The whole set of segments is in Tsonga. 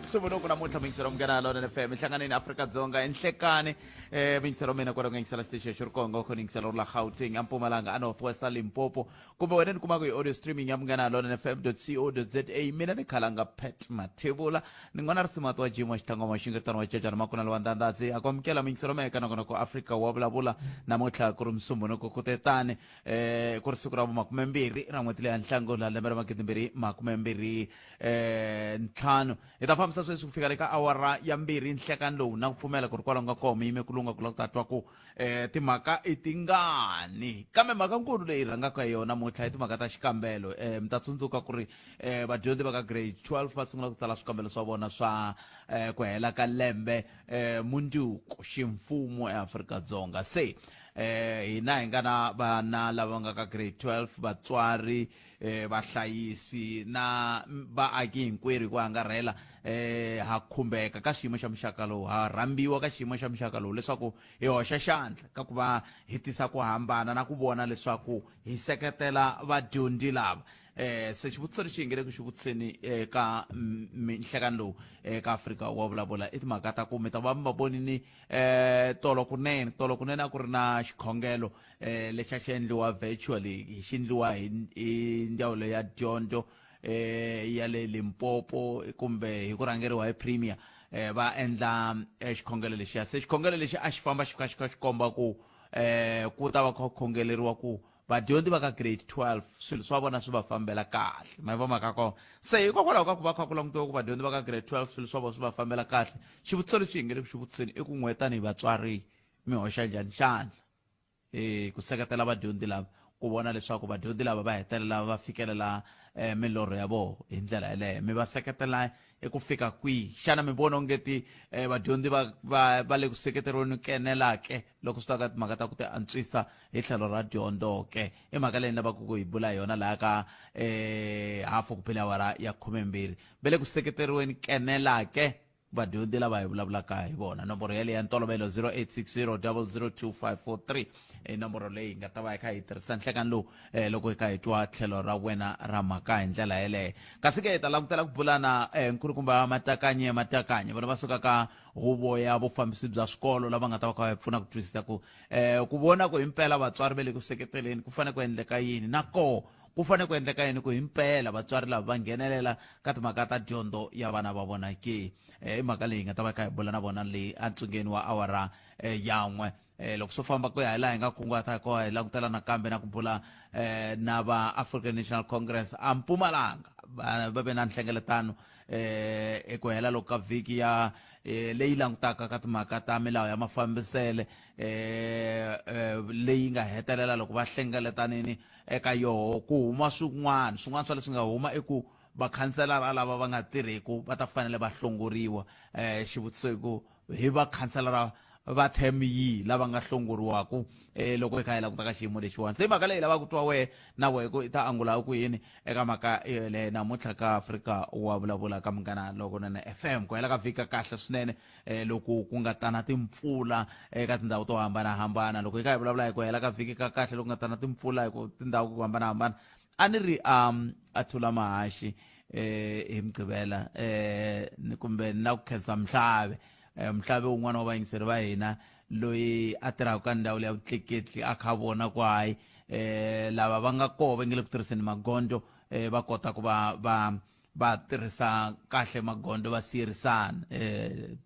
Msumbuluko namuntlha muyingiselo Munghana Lonene FM ehlanganeni Afrika-Dzonga enhlekani muyingiselo mina kwala ku yingisela xitichi xi ri kongo khona yingiselo ri la Gauteng a Mpumalanga a North West a Limpopo kumbe wena ni kumaka hi audio streaming ya Munghana Lonene FM co za. Mina ni khalanga Pat Mathebula, ni n'wana risimati wa Jim wa Xitlangoma xingetano wa Cecana Makunala wa Ndandadzi a ku amukela muyingiselo meka nongonoko Afrika wa vulavula namuntlha ku ri Msumbuluko kutetani ku ri siku ra vumakumembirhi ra n'hweti leya Nhlangula lembe ra 2025 5. Hi ta fambisa sweswi ku fika le ka awara ya 2 nhlekani lowu, na ku pfumela ku ri kwalaho nga koho mi yime ku lunga ku lava ku ta twa ku timhaka i tingani. Kambe mhaka nkulu leyi rhangaka hi yona namuntlha i timhaka ta xikambelo. Mi ta tsundzuka ku ri vadyondzi va ka grade 12 va sungula ku tsala swikambelo swa vona swa ku hela ka lembe mundzuku ximfumo eAfrika-Dzonga. Se hina hi nga na vana lava nga ka grade 12, vatswari, vahlayisi na vaaki hinkwerhu hi ku angarhela, ha khumbeka ka xiyimo xa muxaka lowu, ha rhambiwa ka xiyimo xa muxaka lowu leswaku hi hoxa xandla ka ku va hi tisa ku hambana na ku vona leswaku hi seketela vadyondzi lava. Se xivutiso lexi hi nge le ku xi vutiseni eka nhlekani lowu eka Afrika wa vulavula i timhaka ta ku mi ta va mi va vonini tolo kunene. Tolo kunene a ku ri na xikhongelo lexi a xi endliwa virtually, hi xi endliwa hi ndzawulo ya dyondzo ya le Limpopo kumbe hi ku rhangeriwa hi premier, va endla xikhongelo lexiya. Se xikhongelo lexi a xi famba xi kha xi kha xi komba ku ku ta va kha ku khongeleriwa ku vadyondzi va ka grade 12 swilo swa vona swi va fambela kahle. Ma yi mhaka kona. Se hikokwalaho ka ku va kha ku langutiwa ku vadyondzi va ka grade 12 swilo swa vona swi va fambela kahle, xivutiso lexi hi nge le ku xi vutiseni i ku n'we tanihi vatswari mi hoxa njhani xandla ku seketela vadyondzi lava, ku vona leswaku vadyondzi lava va hetelela va fikelela milorho ya vona hi ndlela yeleyo? Mi va seketela eku fika kwihi? Xana mi vona ongeti vadyondzi va le ku seketeriweni kenela ke loko swi ta ka timhaka ta ku ti antswisa hi tlhelo ra dyondzo ke? I mhaka leyi ni lavaka ku hi bula hi yona laha ka hafu ku bile awara ya 12. Va le ku seketeriweni kenela ke vadyondzi lava hi vulavulaka hi vona? Nomboro yaleyo ya ntolovelo 0860 002543 i nomboro leyi hi nga ta va hi kha hi tirhisa nhlekani lowu loko hi kha hi twa tlhelo ra wena ra mhaka hi ndlela yeleyo. Kasi ke hi ta langutela ku bula na nkulukumba Matakanye Matakanye, vona va suka ka huvo ya vufambisi bya swikolo, lava nga ta va kha va hi pfuna ku twisisa ku ku vona ku himpela vatswari va le ku seketeleni, ku fanele ku endleka yini, na koho ku fanele ku endleka yini ku himpela vatswari lava va nghenelela ka timhaka ta dyondzo ya vana va vona ke. I mhaka leyi hi nga ta va kha hi bula na vona leyi entsungeni wa awara ya 1. Loko swo famba ku ya hi laha hi nga kunguhata hi kona, hi langutela nakambe na ku bula na va African National Congress a Mpumalanga. Va ve na nhlengeletano eku hela loko ka vhiki ya leyi langutaka ka timhaka ta milawu ya mafambisele leyi nga hetelela loko va hlengeletanini eka yoho ku huma swin'wana. Swin'wana swa leswi nga huma i ku vakhanselara lava va nga tirhiku va ta fanele va hlongoriwa. Xivutiso i ku hi vakhanselara va term yihi lava nga hlongoriwaku loko hi kha hi languta ka xiyimo lexiwani? Se mhaka leyi lavaka ku twa wehe na wehe ku i ta angula ku yini eka mhaka yeleyo namuntlha ka Afrika wa vulavula ka Munghana Lokunene FM. Ku hela ka vhiki ka kahle swinene loko ku nga tana timpfula eka tindhawu to hambanahambana. Loko hi kha hi vulavula hi ku hela ka vhiki ka kahle loko nga tana timpfula hi ku tindhawu ku hambanahambana, a ni ri a thula mahaxi hi Mugqivela kumbe ni la ku khensa Mhlave, Mhlave wun'wana wa vayingiseri va hina loyi a tirhaka ka ndhawu ya vutleketli, a kha vona ku hayi lava va nga koho va nge le ku tirhiseni magondzo, va kota ku va va va tirhisa kahle magondzo, va siyerisana.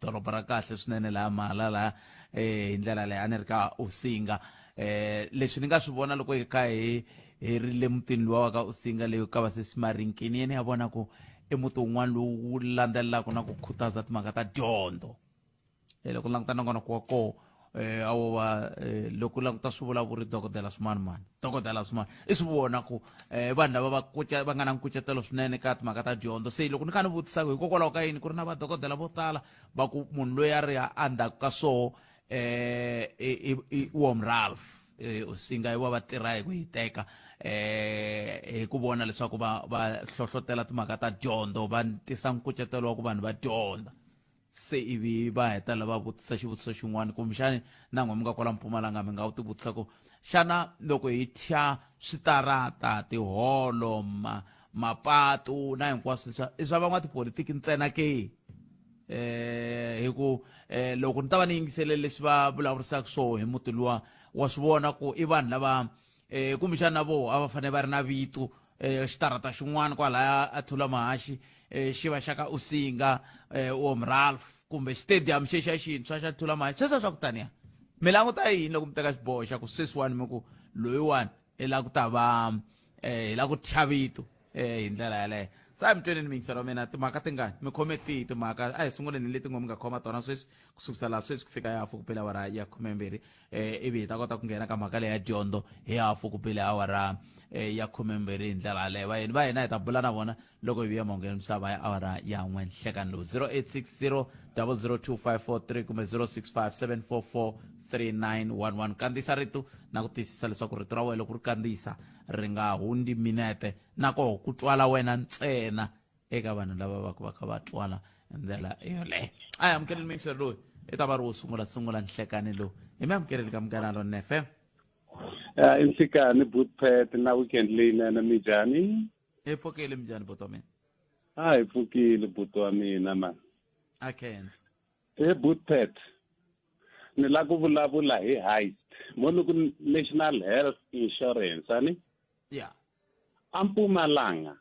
Doroba ra kahle swinene laha mhala laha hi ndlela leyi a ni ri ka Usinga. Leswi ni nga swi vona loko hi kha hi ri le mutini luwa wa ka Usinga leyi ka va sesimaриnkini, yena ya vona ku i muti wun'wana lowu wu landzelelaka na ku khutaza timhaka ta dyondzo. Loko languta nongonoko wa koho a wo va loko languta swivulavuri dokodela swimanimani, dokodela swimani, i swi vona ku vanhu lava va kuca va nga na nkucetelo swinene ka timhaka ta dyondzo. Se loko ni kha ni vutisa ku hikokwalaho ka yini ku ri na vadokodela vo tala, va ku munhu loyi a ri endzhaku ka swoho i Oom Ralph Usinga, i wa va tirha hi ku hiteka hi ku vona leswaku va hlohlotela timhaka ta dyondzo, va tisa nkucetelo wa ku vanhu va dyondza. Se ivi va hetelela va vutisa xivutiso xin'wana, kumbexani na n'we mi nga kwala Mpumalanga mi nga wu tivutisa ku xana loko hi thya switarata, tiholo, mapatu na hinkwaswo leswi i swa van'watipolitiki ntsena ke? eh hi ku eh loko ni ta va ni yingisele leswi va vulavurisaka swoho hi muti luwa wa swi vona ku i vanhu lava eh kumbexana na voho a va fanele va ri na vito eh xitarata xin'wana kwalaya a thula mahaxi eh xi va xa ka usinga eh om Ralph kumbe stadium xexa xintshwa xa thula mahaxi sweswo swa ku taniya mi languta yini loko mi teka xiboho xa ku sweswiwani mi ku loyiwani i la ku ta va eh hi la ku thya vito eh hi ndlela yaleyo se a mi tweneni miyingiselo wa mina timhaka tingani mi khome tihi timhaka a hi sunguleni leti ngo mi nga khoma tona sweswi ku sukisela sweswi ku fika ya hafu ku bile awara ya khumembirhi eh ivi hi ta kota ku nghena ka mhaka leya dyondzo hi hafu ku bile awara eh, ya khumembirhi hi ndlela yaleyo vayeni va hina hi ta bula na vona loko hi vuya mahungeni misava ya awara ya n'we nhlekani lowu 0860 002543 kumbe 065 744 3911 kandziyisa rito na ku tiyisisa leswaku rito ra wena loko ri kandziyisa ri nga hundzi minete na koho ku twala wena ntsena eka vanhu lava va ku va kha va twala hi ndlela yoleyo a hi amukeleni mixer loyi i ta va ri wo sungula sungula nhlekani lowu hi mi amukeleli ka Munghana Lonene FM. I nhlikani bootpet na weekend leyinene minjhani? Hi pfukile minjhani buti wa mina? A hi pfukile buti wa mina mani. A khensa. He bootpet ni la ku vulavula hi heist mo ni ku National Health Insurance ani? Yeah. A Mpumalanga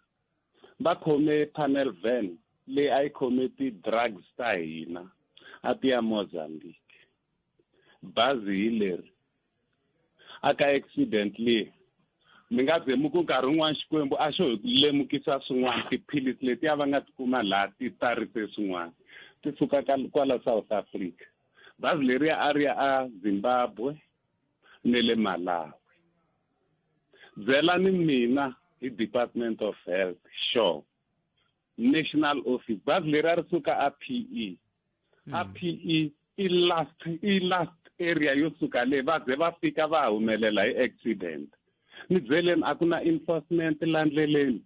va khome panel van leyi a yi khome ti-drugs ta hina a ti ya Mozambique. Bazi hi leri a ka accident leyi mi nga ze mi ku nkarhi wun'wana Xikwembu a xo hi ku lemukisa swin'wana tiphilisi letiya va nga ti kuma laha ti tarise swin'wana ti suka ka kwala South Africa bazi leriya a ri ya a Zimbabwe ne le Malawi byelani mina hi Department of Health sure National Office bazi leri a ri suka a PE a PE i last i last area yo suka le va ze va fika va humelela hi accident ni byeleni a ku na enforcement la ndleleni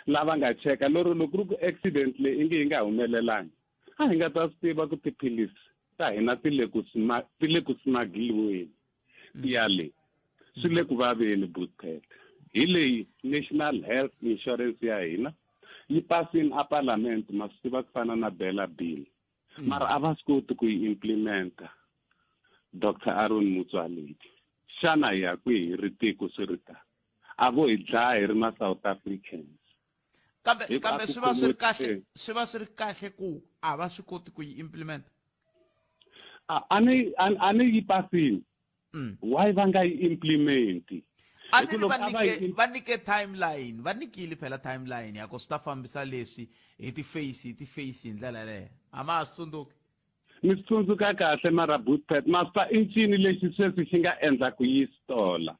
lava nga cheka lero loko ri ku accident leyi inge yi nga humelelangi a hi nga ta swi tiva ku tiphilisi ta hina ti le ku ti le ku smugliweni ti ya le swi le ku vaveni bootpet hi leyi National Health Insurance ya hina yi pasini a parliament ma swi tiva ku fana na Bela Bill mara a va swi koti ku yi implementa Dr Aaron Motsoaledi xana hi ya kwihi hi ri tiko swi ri tano a vo hi dlaya hi ri ma South Africans kambe kambe swi va swi ri kahle swi va swi ri kahle ku a va swi koti ku yi implement a ni a ni yi pasini why va nga yi implement a ni va nyike va nyike timeline va nyikile phela timeline ya ku swi ta fambisa leswi hi ti-face hi ti-face hi ndlela yaleyo a ma ha swi tsundzuki Ni swi tsundzuka kahle mara Bootpet master i ncini lexi sweswi xi nga endla ku yi stola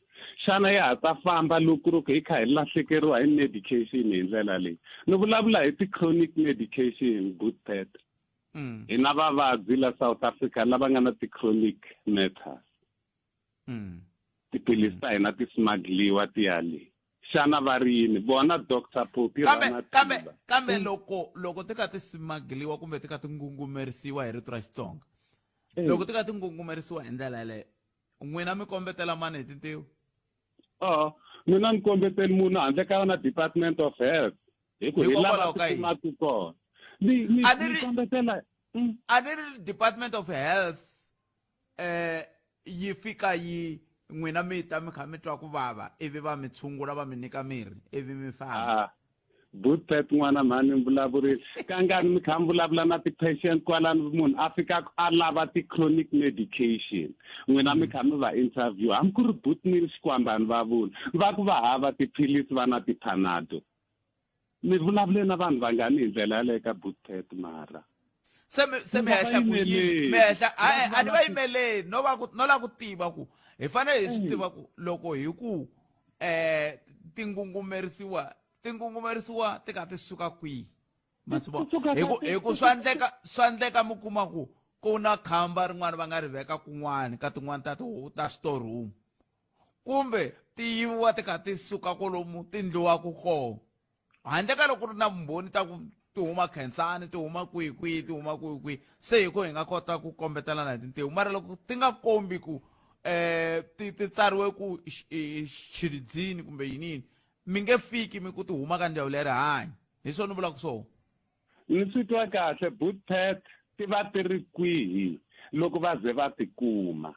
xana ya ha ta famba loko ri ku hi kha hi lahlekeriwa hi medication hi ndlela leyi ni vulavula hi ti-chronic medication Bootpet hi na vavabyi la South Africa lava nga na ti-chronic matters tiphilisi ta hina ti smugliwa ti ya le xana va ri yini vona Doctor Poppy kambe kambe kambe loko loko ti ka ti smugliwa kumbe ti ka ti ngungumerisiwa hi rito ra Xitsonga loko ti ka ti ngungumerisiwa hi ndlela yaleyo n'wina mi kombetela mani hi tintiho oh mina ni kombeteli munhu handle ka yona Department of Health hi ku hi lava ka yini kona ni ni kombetela a ni ri Department of Health eh yi fika yi n'wina mi ta mi kha mi twa ku vava ivi va mi tshungula va mi nyika mirhi ivi mi famba ah Bootpet n'wana mhani mi vulavurile kangani mi kha mi vulavula na ti-patient kwalano munhu a fika a lava ti-chronic medication n'wina mi kha mi va interview hambi ku ri Bootnil Xikwambani va vula va ku va hava tiphilisi va na ti-panado mi vulavule na vanhu vangani hi ndlela yaleyo ka Bootpet mara se mi se mi hehla ku yini mi hehla a a ni va yimeleli no va ku no la ku tiva ku hi fanele hi swi tiva ku loko hi ku eh tingungumerisiwa tingungumerisiwa ti ka ti suka kwihi masivo hi ku hi ku swa endleka swa endleka mi kuma ku ku na khamba rin'wana va nga ri veka kun'wana ka tin'wana ta ta storeroom kumbe ti yiviwa ti kha ti suka kolomu ti ndliwaku kona handle ka loko ku ri na vumbhoni ta ku ti huma khensani ti huma kwihi kwihi ti huma kwihi kwihi se hi ku hi nga kota ku kombetelana hi tintiho mara loko ti nga kombi ku eh ti ti tsariwe ku xiridzini kumbe yinini mi nge fiki mi ku ti huma ka ndzawulo ya rihanyo hi swona ni vulaka swona ni swi twa kahle bootpet. Ti va ti ri kwihi loko va ze va ti kuma?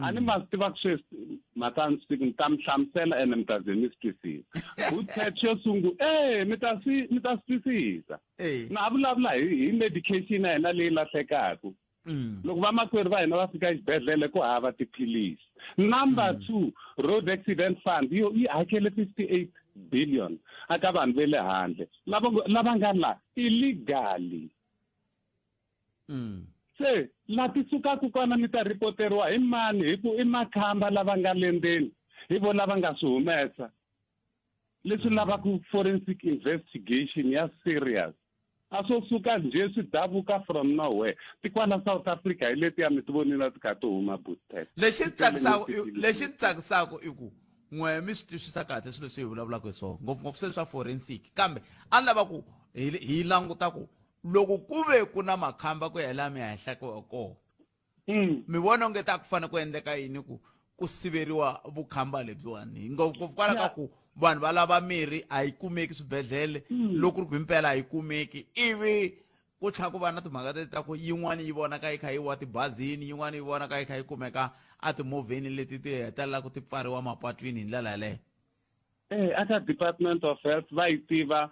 A ni ma swi tiva ku sweswi mhaka ni ta mi hlamusela ene mi ta ze mi swi twisisa. Bootpet xo sungula e mi ta swi mi ta swi twisisa. Na ha vulavula hi medication ya hina leyi lahlekaku. Loko vamakwerhu va hina va fika exibedhlele ku hava tiphilisi. Number 2, Road Accident Fund yo yi hakele 58 billion aka vanhu ve le handle lava nga la illegally. Se la ti sukaka kona mi ta ripoteriwa hi mani, hi ku i makhamba lava nga le ndzeni, hi vo lava nga swi humesa. Leswi lavaka forensic investigation ya serious. A swo suka njhe swi davuka from nowhere. Tikwala South Africa hi letiya mi ti vonile ti kha ti huma bootpet. Lexi tsakisaka i ku n'we mi swi twisisa kahle swilo leswi hi vulavulaka hi swona, ngopfungopfu se swa forensic, kambe a ni lava ku hi languta ku loko ku ve ku na makhamba ku ya laha mi henhla kona, mi vona onge ta ku fanele ku endleka yini ku siveriwa vukhamba lebyiwani, ngopfungopfu kwala ka ku vanhu va lava mirhi a yi kumeki swibedhlele, loko ku ri ku himpela a yi kumeki, ivi ku tlhela ku va na timhaka leti ta ku yin'wana yi vonaka yi kha yi wa tibazini, yin'wana yi vonaka yi kha yi kumeka etimovheni leti ti hetelelaka ti pfariwa mapatwini hi ndlela yaleyo. Aka Department of Health va yi tiva,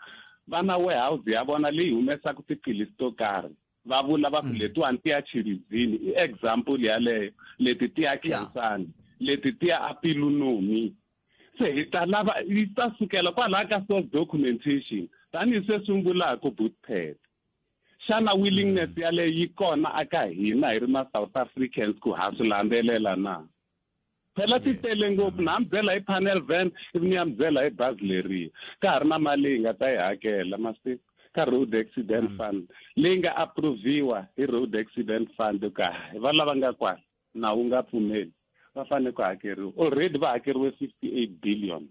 va na warehouse ya vona leyi humesaka tiphilisi to karhi. Va vula va ku letiwani ti ya Chilidzini, i example yaleyo, leti ti ya Khensani, leti ti ya Apilunomi. Se hi ta lava yi ta sukela kwalaha ka source documentation tanihi se sungulaka bootpad. Xana willingness yaleyo yi kona aka hina hi ri ma South Africans ku ha swi landzelela na? Phela ti tele ngopfu, na mi byela hi panel van, ivi ni ya mi byela hi bazi leriya. Ka ha ri na mali leyi nga ta yi hakela masiku ka Road Accident Fund leyi nga approviwa hi Road Accident Fund, ka va lava nga kwala na wu nga pfumeli va fanele ku hakeriwa. Already va hakeriwe 58 billion.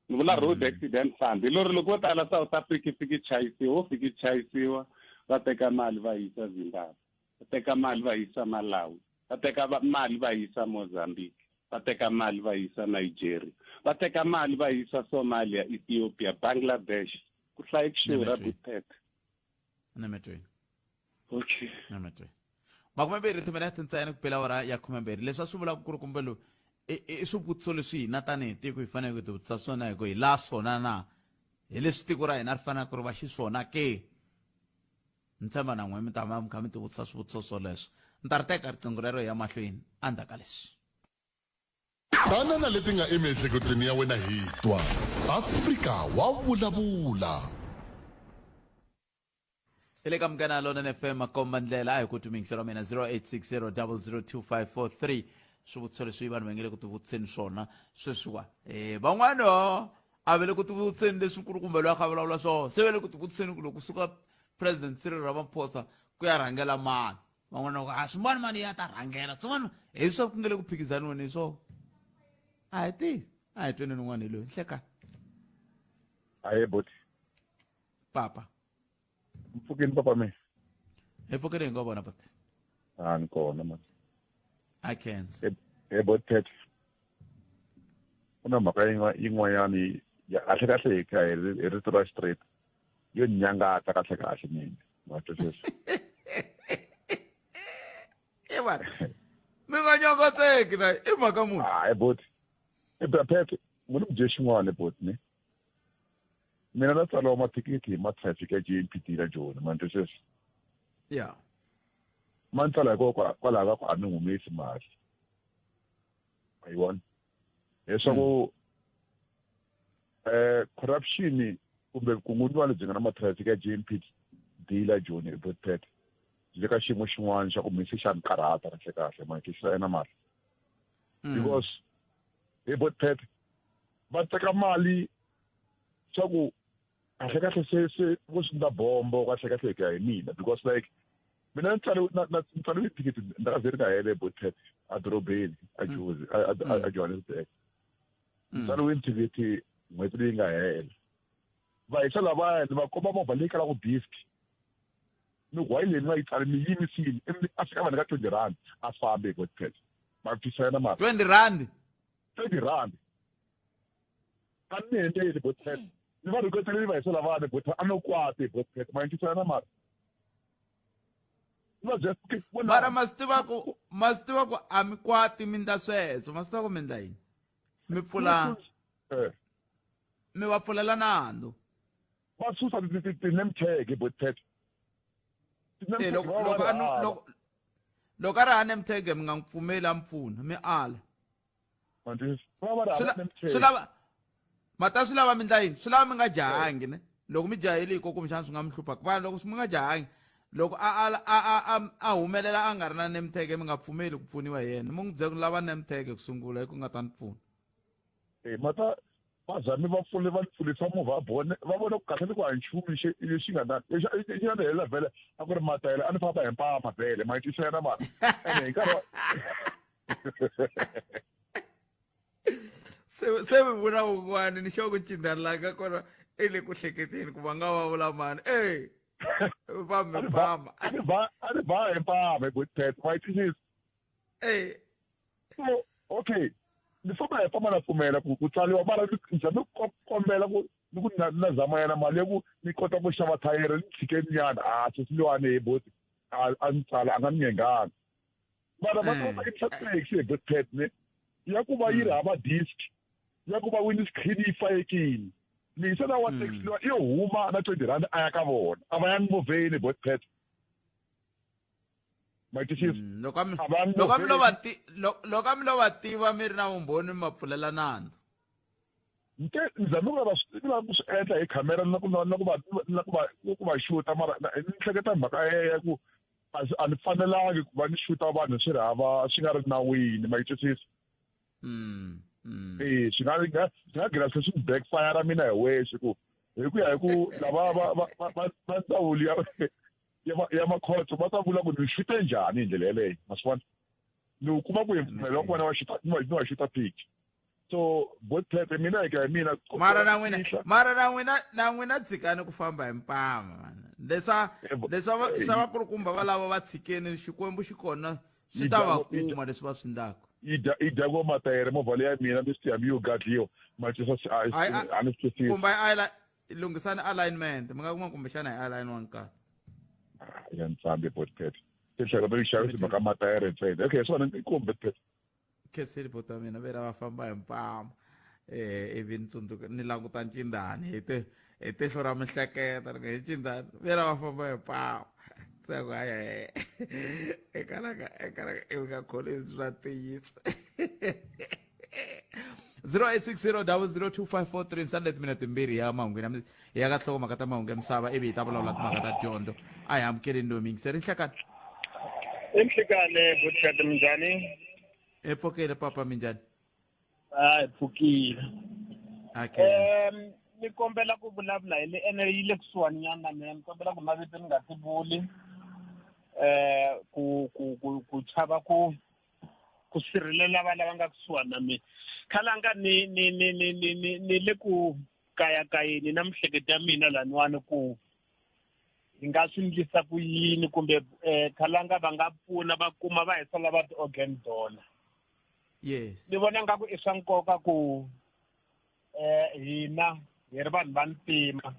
Ni vula Road Accident Fund hi lori loko vo tala South Africa yi fiki chayisiwa, wo fiki chayisiwa va teka mali va yisa Zimbabwe, va teka mali va yisa Malawi, va teka mali va yisa Mozambique, va teka mali va yisa Nigeria, va teka mali va yisa Somalia, Ethiopia, Bangladesh. Ku hlaye ku xurha Bootpet. Nemetweni. Okay. Nemetweni. 20 timinete ntsena ku pela awara ya 12. Leswi a swi vulaka ku ri kumbe loyi i swivutiso leswi hina tanihi tiko hi faneleke ku tivutisa swona, hi ku hi laha swona na hi leswi tiko ra hina ri faneleke ku ri va xiswona ke. Ni tshemba na n'we mi ta va mi kha mi tivutisa swivutiso swoleswo. Ni ta ri teka riqingho rero hi ya mahlweni endzhaku ka leswi. Tana na leti nga emiehleketweni ya wena hi twa. Afrika wa vulavula. Hi le ka Munghana Lonene FM, makomba ndlela a hi ku twi ra mina 0860002543. Swivutiso leswi vanhu va nge le ku tivutiseni swona sweswiwa, van'wana a va le ku tivutiseni leswi nkulukumba loyi a kha vulavula swona, se va le ku tivutiseni ku loko kusuka President Cyril Ramaphosa ku ya rhangela mani, van'wana va ku a swin'wana mani ya ta rhangela swin'wana hi swa ku nge le ku phikizaniweni hi swona, a hi tivi. A hi tweni nin'wana hi loyi nhlekani. Aye boti. Papa. Mpfukeni papa me. Hi pfukeni hi ngo vona pati. A ni kona mani. I can't. He boti Pet. Ku na mhaka yin'wanyani ya kahle kahle hi kha hi rito ra straight yo nyangata kahle kahle mina. Ma twa sweswi. E vanhu. Mi nga nyangatseki na i mhaka munhu. Hayi boti. E bra Pet, munhu ku dye xin'wana boti ne. Mina na tsariwa mathikithi hi ma-traffic ya JMPD la Joni, ma ni twisisa? Ma ni tsala hikokwalaho ka ku a ni humesi mali. Ma yi vona? Leswaku corruption kumbe vukungundzwani lebyi nga na ma-traffic ya JMPD la Joni eBoetpet byi le ka xiyimo xin'wana xa ku mi se xa ni karhata kahle kahle, ma ni twisisa ena mali. Because hi Boetpet va teka mali swa ku kahle kahle se se vo swi ndla bombo kahle kahle hi ku ya hi mina, because like mina ni tsale ni tsale thikithi ni ra ze ri nga hele Boetpet a dorobeni a Jozi a Johannesburg. Ni tsariwile thikithi n'hweti leyi nga hela, va hisa lavaya ni va komba movha leyi kalaka disk, ni ku why leyi ni nga yi tsali mi yimisile, ivi a fika va nyika 20 rand a fambi hi Boetpet. Ma twisisa yena mara 20 rand. 20 rand a ni endleli Boetpet, ni va rhuketele va hisa lavaya Boetpet a no kwati Boetpet. Ma twisisa yena mara. Va byela okay, vona. Mara ma swi tiva ku ma swi tiva ku a mi kwati mi ndla sweswo, ma swi tiva ku mi ndla yini? Mi pfula mi va pfulela nandzu. Va susa ti-name tag, bot tag. Eh, loko loko a no- loko loko a ri ha name tag mi nga n'wi pfumeli a mi pfuna, mi ala. Swi lava mata swi lava mi ndla yini? Swi lava mi nga jahangi ne? Loko mi jahile hiko kumbexana swi nga mi hlupha. Va loko mi nga jahangi loko a a a a a a humelela a nga ri na name tag mi nga pfumeli ku pfuniwa hi yena. Mi n'wi byela ku lava name tag ku sungula hi ku nga ta ni pfuna. Eh, mata va zame va pfule va pfulisa movha vone va vona ku kahle ni ku a nchumu lexi lexi nga na lexi lexi nga ni helela vhele a ku ri matayele a ni famba hi mpama vhele ma yi twisisa yena mara ene hi nkarhi wa Se se mi vula un'wana ni xo ku cinda la ka kona i le ku hleketeni ku va nga va vula mani e va mi pama a ni ba a ni ba hi mpama hi good pet ma yi twisisa e so okay ni famba hi famba na pfumela ku ku tsariwa mara ni zame ku kombela ku ni ku na na zama yena mali ya ku ni kota ku xava thayere ni tshike nyana a sesi luwani hi boti a a ni tsala a nga ni nghenganga mara va ta va endla taxi hi bot pet ne ya ku va yi ri hava disc ya ku va windscreen yi fayekile miyisana wa taxi luwa i huma na 20 rand a ya ka vona a va yangi movheni bot pet ma twisisa loko a mi loko a mi lo va ti loko a mi lo va tiva mi ri na vumbhoni mi ma pfulela nandzu nte ni zame ku lava ni lava ku swi endla hi khamera na ku na ku va na ku va ku va xuta mara ni hleketa mhaka ya ku a ni fanelangi ku va ni xuta vanhu swi ri hava swi nga ri nawini ma yi twisisa e swi nga nga swi nga gina se swi backfire mina hi wexe ku hi ku ya hi ku lava va va va va ndzawulo ya ya ma ya makhotso va ta vula ku ni xute njhani hi ndlela yeleyo ma swi vona ni wu kuma ku hi mpfumelo wa kona wa xuta ni wa xuta picture so both phephe mina hi ka hi mina mara na n'wina mara na n'wina na n'wina tshikani ku famba hi mpama man leswa leswa swa vakulukumba va lava va tshikeni xikwembu xi kona swi ta va kuma leswi va swi ndlaka yi dya yi dya ngoma tayere movha leya mina ni swi hambi yo gadliwa matisa a ni swi twisisi kumbe a lunghisani alignment mi nga kuma kumbexana hi align wa nkarhi ya ntsambi botpet tinhlelo to yi xavisa mhaka matayere ntsena okay swona i kumbe botpet khenseli buti wa mina ve ra va famba hi mpama eh ivi ni tsundzuka ni languta ncindani hi te hi tihlo ra mihleketo ni hi ncindani ve ra va famba hi mpama se ku hayi ekalaka ekalaka ivi nga kholezi swa ntiyiso 0860002543 nsani leti mina timbirhi ya mahungu ya ya ka nhlokomhaka ta mahungu ya misava ivi hi ta vulavula timhaka ta dyondzo a hi amukeleni loyi miyingiseri nhlekani Inhlekane Butshati minjhani? E pfukile papa minjhani? Hayi pfukile. Okay. Ni kombela ku vulavula hi le ene yi le kusuhani nyana na mina ni kombela ku mavito ni nga ti vuli eh ku ku ku ku chava ku ku sirhelela va lava nga kusuhani na mina khalanga ni ni ni ni ni ni ni le ku kayakayeni na mihleketo ya mina laniwani ku hi nga swi ndlisa ku yini kumbe um khalanga va nga pfuna va kuma va hisa lava ti-organ donor yes ni vona nga ku i swa nkoka ku um hina hi ri vanhu va ntima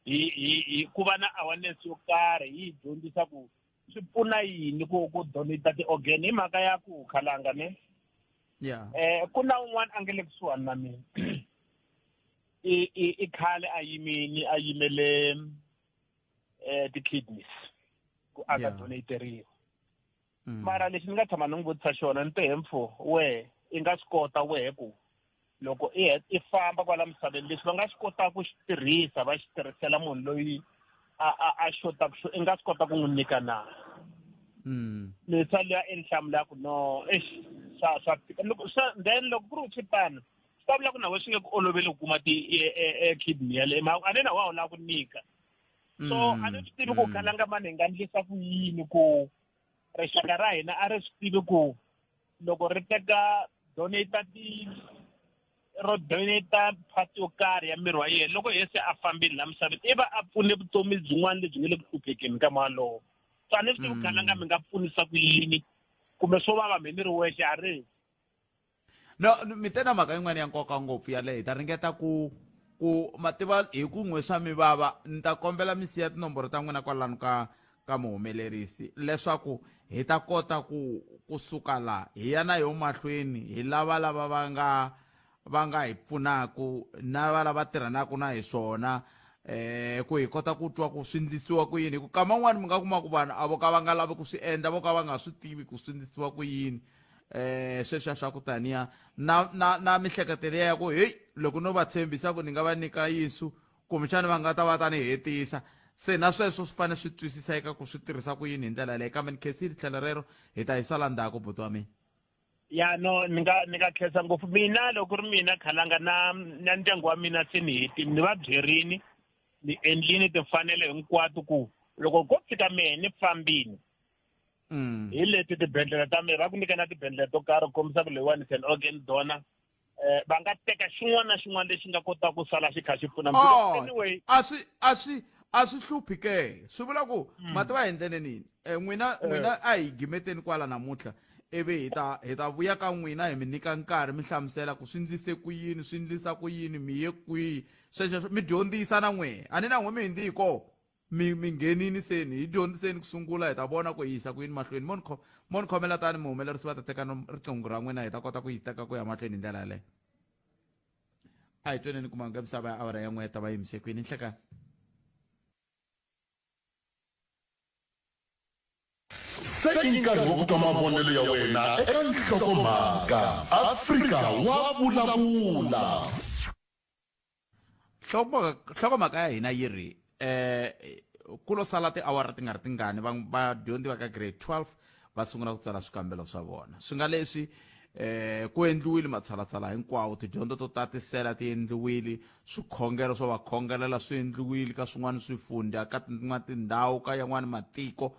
hi hi hi ku va na awareness yo karhi yi hi dyondzisa ku swi pfuna yini ku ku donate ti-organ hi mhaka ya ku khalanga ne yeah eh ku na un'wana a nge le kusuhani na mina i i i khale a yimini a yimele eh ti-kidneys ku a ta donateriwa mara lexi ni nga tshama ni n'wi vutisa xona ni te he mfo wehe i nga swi kota wehe ku loko i i famba kwala misaveni leswi va nga swi kotaka ku xi tirhisa va xi tirhisela munhu loyi a a a xotaka xo i nga swi kota ku n'wi nyika na leswa liya i nhlamulo ya ku no eish swa swa tika loko swa then loko ku ri swi tano swi ta vula ku na we swi nge ku oloveli ku kuma ti e, e, e kidney yaleyo mhaka a ni na wa wu lava ku nyika so a ni swi tivi ku khalanga mani hi nga ndlisa ku yini ku rixaka ra hina a ri swi tivi ku loko ri teka donate ti ro donate part yo karhi ya miri wa yena loko ye se a fambile la misaveni i va a pfune vutomi byin'wana lebyi nga le ku hluphekeni ka walowo so a ni swi tivi ku khalanga mi nga pfunisa ku yini kumbe swo vava mi ni ri wexe a ri no mi te na mhaka yin'wana ya nkoka ngopfu yaleyo hi ta ringeta ku ku ma tiva hi ku n'we swa mi vava ni ta kombela mi siya tinomboro ta n'wina kwalano ka ka muhumelerisi leswaku hi ta kota ku kusuka la hi ya na yo mahlweni hi lava lava va nga va nga hi pfunaku na va lava tirhanaka na hi swona eh ku hi kota ku twa ku swi ndlisiwa ku yini hi ku kama n'wani mi nga kuma ku vanhu a vo ka va nga lavi ku swi endla vo ka va nga swi tivi ku swi ndlisiwa ku yini eh sweswiya swa ku taniya na na na mihleketo liya ya ku heyi loko no va tshembisa ku ni nga va nyika yinsu kumbexana va nga ta va ta ni hetisa se na sweswo swi fanele swi twisiseka ku swi tirhisa ku yini hi ndlela yaleyo kambe ni khensile tlhelo rero hi ta yi sala ndzhaku buti wa mina Ya, no, ni nga khensa ngopfu. Mina loko ri mina khalanga na ndyangu wa mina se ni hetini, ni va byerini, ni endlini timfanelo hinkwato ku loko ko fika mehe ni fambini hi leti tibendlela ta mehe, va ku nyika na tibendlela to karhi ku kombisa ku leyiwani is an organ donor. Va nga teka xin'wana na xin'wana lexi nga kotaka ku sala xi kha xi pfuna. Oh, anyway, a swi hluphi ke, swi vula ku ma tiva hi ndlele nini. N'wina a hi gimeteni kwala namuntlha, ivi hi ta vuya ka n'wina, hi mi nyika nkarhi mi hlamusela ku swi ndlise ku yini, swi ndlisa ku yini, mi ye kwihi, sweswo mi dyondzisa na n'wehe. A ni na n'we mi hindzi hi koho, mi nghenini seni hi dyondziseni ku sungula, hi ta vona ku hi yisa ku yini mahlweni. Mo ni khomela tani muhumelerisi va ta teka riqingho ra n'wina, hi ta kota ku yi teka ku ya mahlweni hi ndlela yaleyo. A hi tweneni kuma nga misava ya awara ya n'we ta va yimise kwini. Nhlekani. Se i nkarhi wa ku twa mavonelo ya wena eka nhlokomhaka. Afrika wa vulavula. Nhlokomhaka ya hina yi ri ku lo sala tiawara ti nga ri tingani vadyondzi va ka grade 12 va sungula ku tsala swikambelo swa vona. Swi nga leswi ku endliwile matshalatshala hinkwawo, tidyondzo to tatisela ti endliwile, swikhongelo swo va khongelela swi endliwile ka swin'wana swifundha, ka tin'wana tindhawu, ka yan'wana matiko.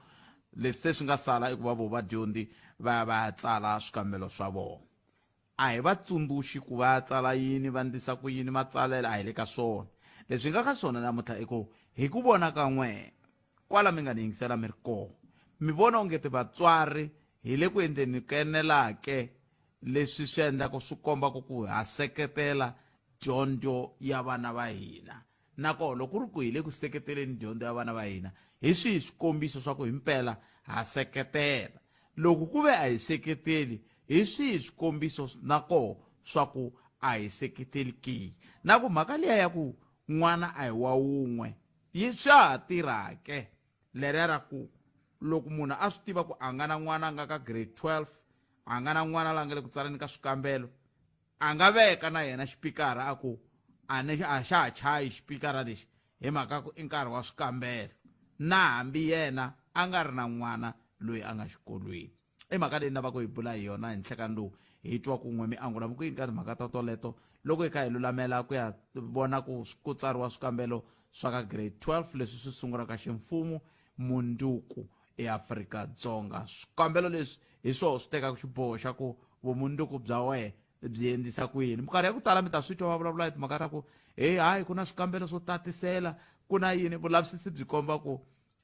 Leswi se swi nga sala i ku va vo vadyondzi va ya va ya tsala swikambelo swa vona. A hi va tsundzuxi ku va tsala yini, va ndlisa ku yini matsalelo, a hi le ka swona. Leswi hi nga ka swona namuntlha i ku hi ku vona ka n'we kwala mi nga ni yingisela mi ri kona, mi vona ongeti vatswari hi le ku endleni ku enelake leswi swi endlaka swi kombaka ku ha seketela dyondzo ya vana va hina? Nakona loko ku ri ku hi le ku seketeleni dyondzo ya vana va hina, hi swihi swikombiso swa ku himpela ha seketela? Loko ku ve a hi seketeli, hi swihi swikombiso na koho swa ku a hi seketeli ke? Na ku mhaka liya ya ku n'wana a hi wa wun'we yi swa ha tirha ke? Leriya ra ku loko munhu a swi tiva ku a nga na n'wana a nga ka grade 12, a nga na n'wana la nga le ku tsaleni ka swikambelo, a nga veka na yena xipikara a ku a ni a xa ha chayi xipikara lexi hi mhaka ku i nkarhi wa swikambelo, na hambi yena a nga ri na n'wana loyi a nga xikolweni. I mhaka leyi ni lavaka hi bula hi yona hi nhlekani lowu, hi twa kun'we mi angula mi ku yini ka timhaka ta toleto loko hi kha hi lulamela ku ya vona ku ku tsariwa swikambelo swa ka grade 12 leswi swi sungulaka ximfumo munduku eAfrika-Dzonga. Swikambelo leswi hi swoho swi tekaka xiboho xa ku vumundzuku bya wehe byi endlisa ku yini. Minkarhi ya ku tala mi ta swi twa va vulavula hi timhaka ta ku heyi, hayi, ku na swikambelo swo tatisela, ku na yini. Vulavisisi byi komba ku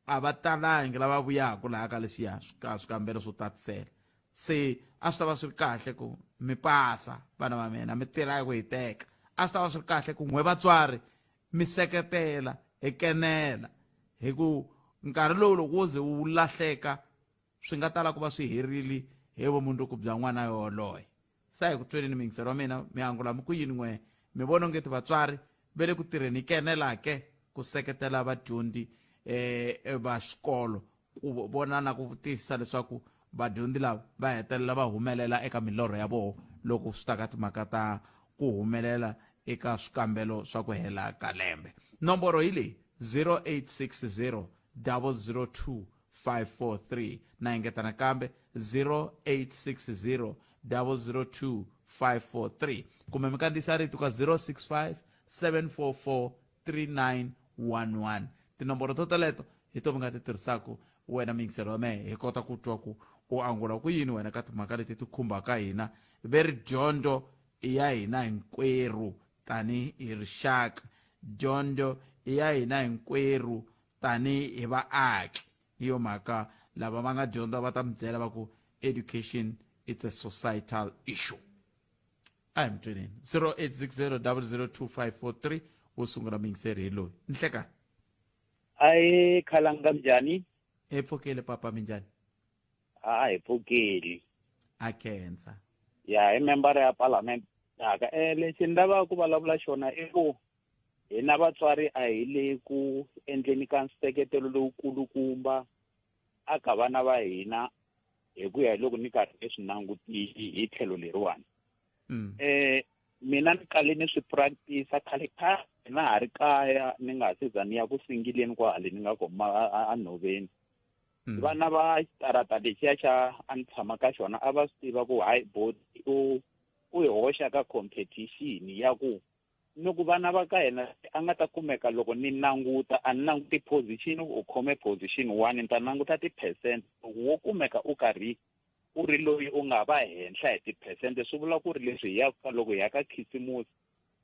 a va talangi lava vuyaka laha ka leswiya swikambelo swo tatisela. Se a swi ta va swi ri kahle ku mi pasa vana va mina, mi tirha hi ku hiteka. A swi ta va swi ri kahle ku n'we vatswari mi seketela hi kenela, hi ku nkarhi lowu loko wo ze wu lahleka swi nga tala ku va swi herile hi vumundzuku bya n'wana yoloye. Sa hi ku tweneni miyingiselo wa mina, mi angula mi ku yini n'we? Mi vona ongeti vatswari va le ku tirheni hi kenela ke ku seketela vadyondzi va xikolo ku vona na ku tiyisisa leswaku vadyondzi lava va hetelela va humelela eka milorho ya vona loko swi ta ka timhaka ta ku humelela eka swikambelo swa ku hela ka lembe? Nomboro hi leyi: 0860 002 543. Na engeta nakambe: 0860 002 543, kumbe mi kandziyisa rito ka 065 744 3911. Tinomboro to toleto hi to mi nga ti tirhisaka wena muyingiseri wa mehe, hi kota ku twa ku u angula ku yini wena ka timhaka leti ti khumbaka hina. Ve ri dyondzo i ya hina hinkwerhu tanihi rixaka, dyondzo i ya hina hinkwerhu tanihi vaaki. Hi yo mhaka lava va nga dyondza va ta mi byela va ku education, it's a societal issue. A hi mi tweneni. 0860 002543 wo sungula muyingiseri hi loyi. Nhlekani. Ayi, khalanga, njhani? Hi pfukile papa, minjhani? A hi pfukile. A khensa. Ya hi membara ya parliament taka. Lexi ni lavaka ku vulavula xona i ku hina vatswari a hi le ku endleni ka nseketelo lowukulukumba aka vana va hina hi ku ya hi loko ni karhi ni swi langutile hi tlhelo leriwani. Mina ni kale ni swi practice khale khale na ha ri kaya, ni nga se za ni ya ku singileni kwale ni nga koma a nhoveni. Vana va xitarata lexiya xa a ni tshama ka xona a va swi tiva ku hayi boti u hi hoxa ka competition ya ku ni ku vana va ka hina a nga ta kumeka loko ni languta a ni languti position u khome position 1, ni ta languta ti-percent. Loko wo kumeka u karhi u ri loyi u nga va henhla hi ti-percent, swi vula ku ri leswi hi yaka loko hi ya ka khisimusi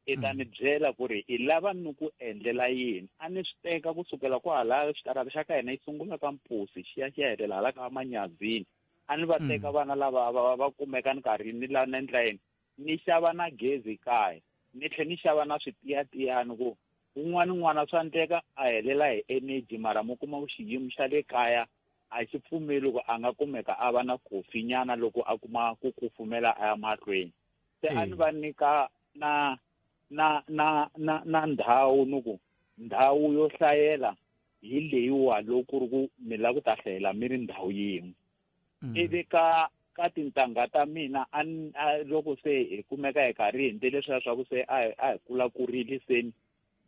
i ta ni byela ku ri i lava ni ku endlela yini. A ni swi teka kusukela kwalaya xitarata xa ka hina yi sungula ka Mpusi xi ya xi ya helela hala ka Manyazini. A ni va teka vana lava va kumeka ni karhi ni la ni endla yini, ni xava na gezi kaya, ni tlhe ni xava na switiyatiyani ku un'wana n'wana swa endleka a helela hi energy, mara mu kuma ku xiyimo xa le kaya a xi pfumeli ku a nga kumeka a va na kofi nyana loko a kuma ku kufumela a ya mahlweni. Se a ni va nyika na na na na na ndhawu, ni ku ndhawu yo hlayela hi leyiwa loko ku ri ku mi lava ku ta hlayela mi ri ndhawu yin'we. Ivi ka tintangha ta mina a loko se hi kumeka hi karhi hi endle leswiya swa ku se a hi kulakurile seni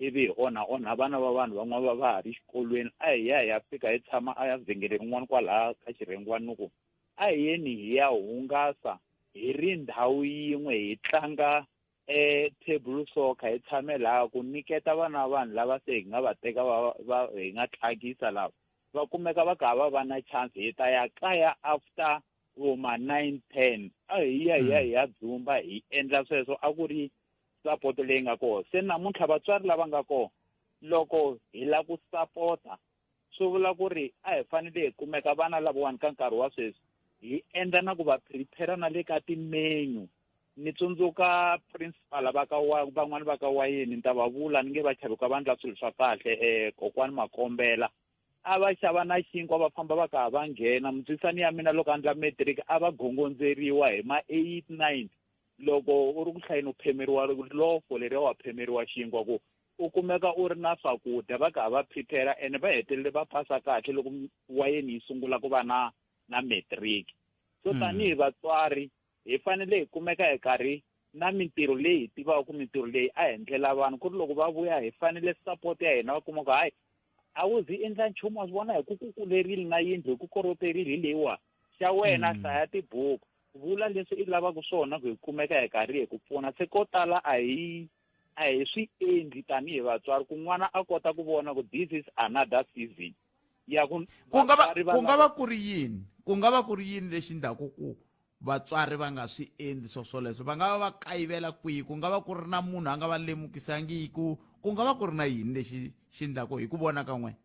ivi hi onha onha vana va vanhu van'wana va va ha ri xikolweni, a hi ya hi ya fika hi tshama a ya vhengeleni rin'wana kwalaya ka xirhengwani, ni ku a hi yeni hi ya hungasa hi ri ndhawu yin'we, hi tlanga table soccer, hi tshame laha ku nyiketa vana va vanhu lava se hi nga va teka va hi nga tlangisa lava va kumeka va kha va va na chance. Hi ta ya kaya after vo ma 9 10, a hi ya hi ya hi ya dzumba hi endla sweswo. A ku ri support leyi nga kona. Se namuntlha vatswari lava nga kona, loko hi lava ku sapota, swi vula ku ri a hi fanele hi kumeka vana lavawani ka nkarhi wa sweswi hi endla na ku va prepare na le ka timenu. Ni tsundzuka principal va ka wa van'wani va ka wayeni, ni ta va vula ni nge va chavi ku va endla swilo swa kahle. Kokwani Makombela a va xava na xinkwa va famba va ka va nghena mutswisani ya mina loko a endla matric a va gongondzeriwa hi ma 8 9, loko u ri ku hlayeni u phemeriwa lofo leriya, wa phemeriwa xinkwa ku u kumeka u ri na swakudya, va ka va prepare ene va hetelele va pasa kahle loko wayeni yi sungula ku va na matric. So tanihi vatswari hi fanele hi kumeka hi karhi na mintirho leyi hi tivaka ku mintirho leyi a hi endlela vanhu ku ri loko va vuya hi fanele support ya hina va kuma ku hayi a wu zi endla nchumu, wa swi vona hi ku kukulerile na yindlu hi ku koroterile hi leyiwa xa wena, hlaya tibuku, vula leswi i lavaka swona ku hi kumeka hi karhi hi ku pfuna. Se ko tala a hi swi endli tanihi vatswari ku n'wana a kota ku vona ku this is another season ya ku Ku nga va ku ri yini, ku nga va ku ri yini lexi ndhaku ku vatswari va nga swi endli swo swoleswo? Va nga va va kayivela kwihi? Ku nga va ku ri na munhu a nga va lemukisangiki? Ku nga va ku ri na yini lexi xi ndlaku hi ku vona ka n'wena?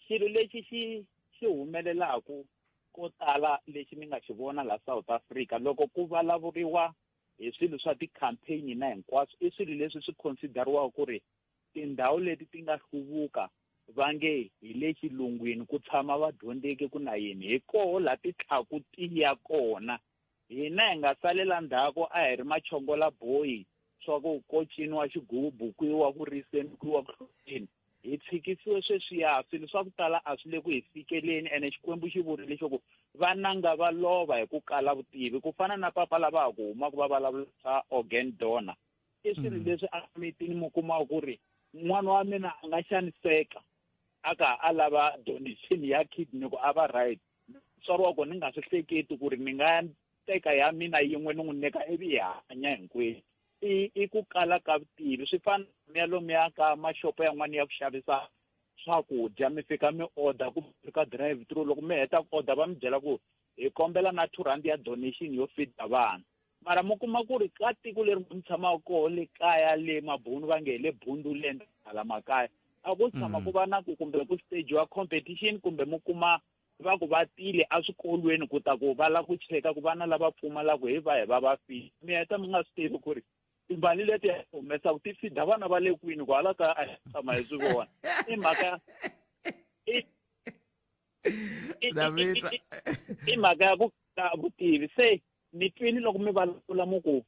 Xilo lexi xi humelelaku ko tala lexi ni nga xi vona la South Africa loko ku vulavuriwa hi swilo swa ti-campaign na hinkwaswo, i swilo leswi swi consideriwaka ku ri tindhawu leti ti nga hluvuka, va nge hi le xilungwini ku tshama vadyondzeki ku na yini, hi koho la titlhaku ti ya kona. Hina hi nga salela ndzhaku, a hi ri machongola boyi swa ku ko ciniwa xigubu, ku yiwa ku riseni, ku yiwa ku hloteni, hi tshikisiwe sweswiya. Swilo swa ku tala a swi le ku hi fikeleni, ene Xikwembu xi vurile xo ku vananga va lova hi ku kala vutivi, ku fana na papa lava ha ku humaka va vulavula swa organ donor. I swilo leswi a mitini mi kumaka ku ri n'wana wa mina a nga xaniseka a ka a lava donation ya kidney ku a va right, mutswari wa kona ni nga swi hleketi ku ri ni nga teka ya mina yin'we ni n'wi nyika ivi hi hanya hinkwenu. I ku kala ka vutivi. Swi fana mi ya lomuya ka maxopo yan'wana ya ku xavisa swakudya, mi fika mi order ku ka drive through, loko mi heta ku order va mi byela ku hi kombela na R2 ya donation yo feeda vana. Mara mi kuma ku ri ka tiko leri mi tshamaka koho le kaya le mabunu va nge hi le Bunduland hala makaya a ku tshama ku va na ku kumbe ku stagiwa competition, kumbe mi kuma va ku va tile eswikolweni ku ta ku va lava ku cheka ku vana lava pfumalaka hi va hi va va fida. Mi heta mi nga swi tivi ku ri timali leti humesaka ti fida vana va le kwini, ku hala ka a hi tshama hi swi vona. I mhaka i Na mi twa. I mhaka ya ku vutivi. Se mi twini loko mi vulavula mu ku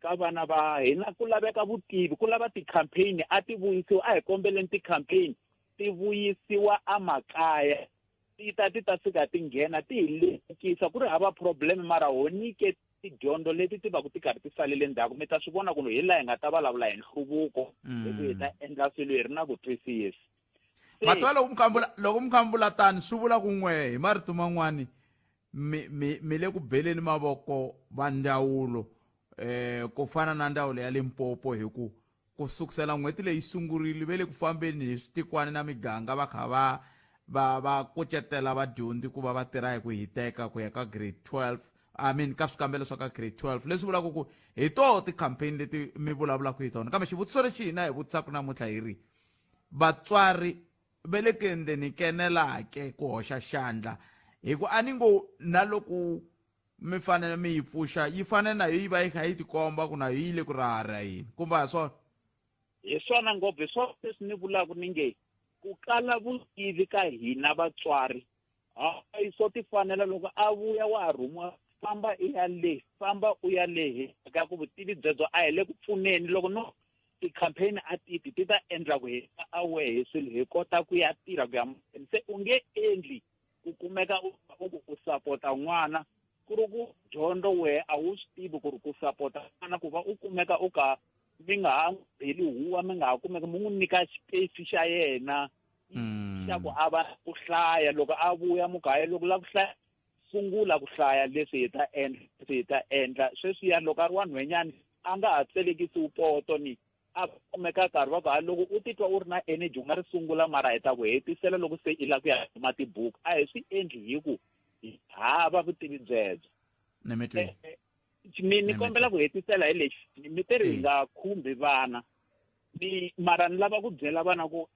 ka vana va hina ku laveka vutivi, ku lava ti-campaign a ti vuyisiwa, a hi kombeleni ti-campaign ti vuyisiwa amakaya, ti ta ti ta fika ti nghena ti hi lemukisa ku ri hava problem, mara ho nyike tidyondzo leti ti va ku ti karhi ti salele ndzhaku. Mi ta swi vona ku hi laha hi nga ta vulavula hi nhluvuko, hi ku hi ta endla swilo hi ri na ku twisisa. Matwa loko mi kha mi vula tani swi vula ku n'we hi marito man'wani mi mi mi le ku beleni mavoko va ndzawulo ku fana na ndzawulo ya Limpopo, hi ku ku sukusela n'hweti leyi sungurile ve le ku fambeni hi switikwana na miganga va kha va va va kucetela vadyondzi ku va va tirha hi ku hiteka ku ya ka grade 12, I mean ka swikambelo swa ka grade 12, leswi vulaka ku hi toho ti-campaign leti mi vulavulaka hi tona. Kambe xivutiso lexi hina hi vutisaka namuntlha hi ri vatswari ve le ku endleni kenelake ku hoxa xandla, hi ku a ni ngo na loko mi fanele mi yi pfuxa yi fanele na yo yi va yi kha yi tikomba ku na yo yi le ku raharaheni, kumbe a swona? Hi swona ngopfu, hi swona leswi ni vulaka ni nge ku kala vutivi ka hina vatswari. Hayi, swo ti fanela loko a vuya wa ha rhumiwa, famba i ya le, famba u ya le, hi mhaka ku vutivi byebyo a hi le ku pfuneni. Loko no ti-campaign a titi ti ta endla ku hi aware hi swilo, hi kota ku ya tirha ku ya mahlweni. Se u nge endli ku kumeka u ku u sapota n'wana ku ri ku dyondzo wehe a wu swi tivi ku ri ku sapota n'wana ku va u kumeka u ka mi nga ha n'wi beli huwa, mi nga ha kumeka mi n'wi nyika xipesi xa yena xa ku a va ku hlaya. Loko a vuya mugaya, loko la ku hlaya, sungula ku hlaya leswi hi ta endla, leswi hi ta endla sweswiya. Loko a ri wa nhwenyani a nga ha tselekisiwi poto ni a kumeka nkarhi va ku ha loko u titwa u ri na energy u nga ri sungula, mara hi ta ku hetisela loko se i lava ku ya kuma tibuku. A hi swi endli hi ku hi hava vutivi byebyo. Mi ni kombela ku hetisela hi lexi mi te ri hi nga khumbi vana ni, mara ni lava ku byela vana ku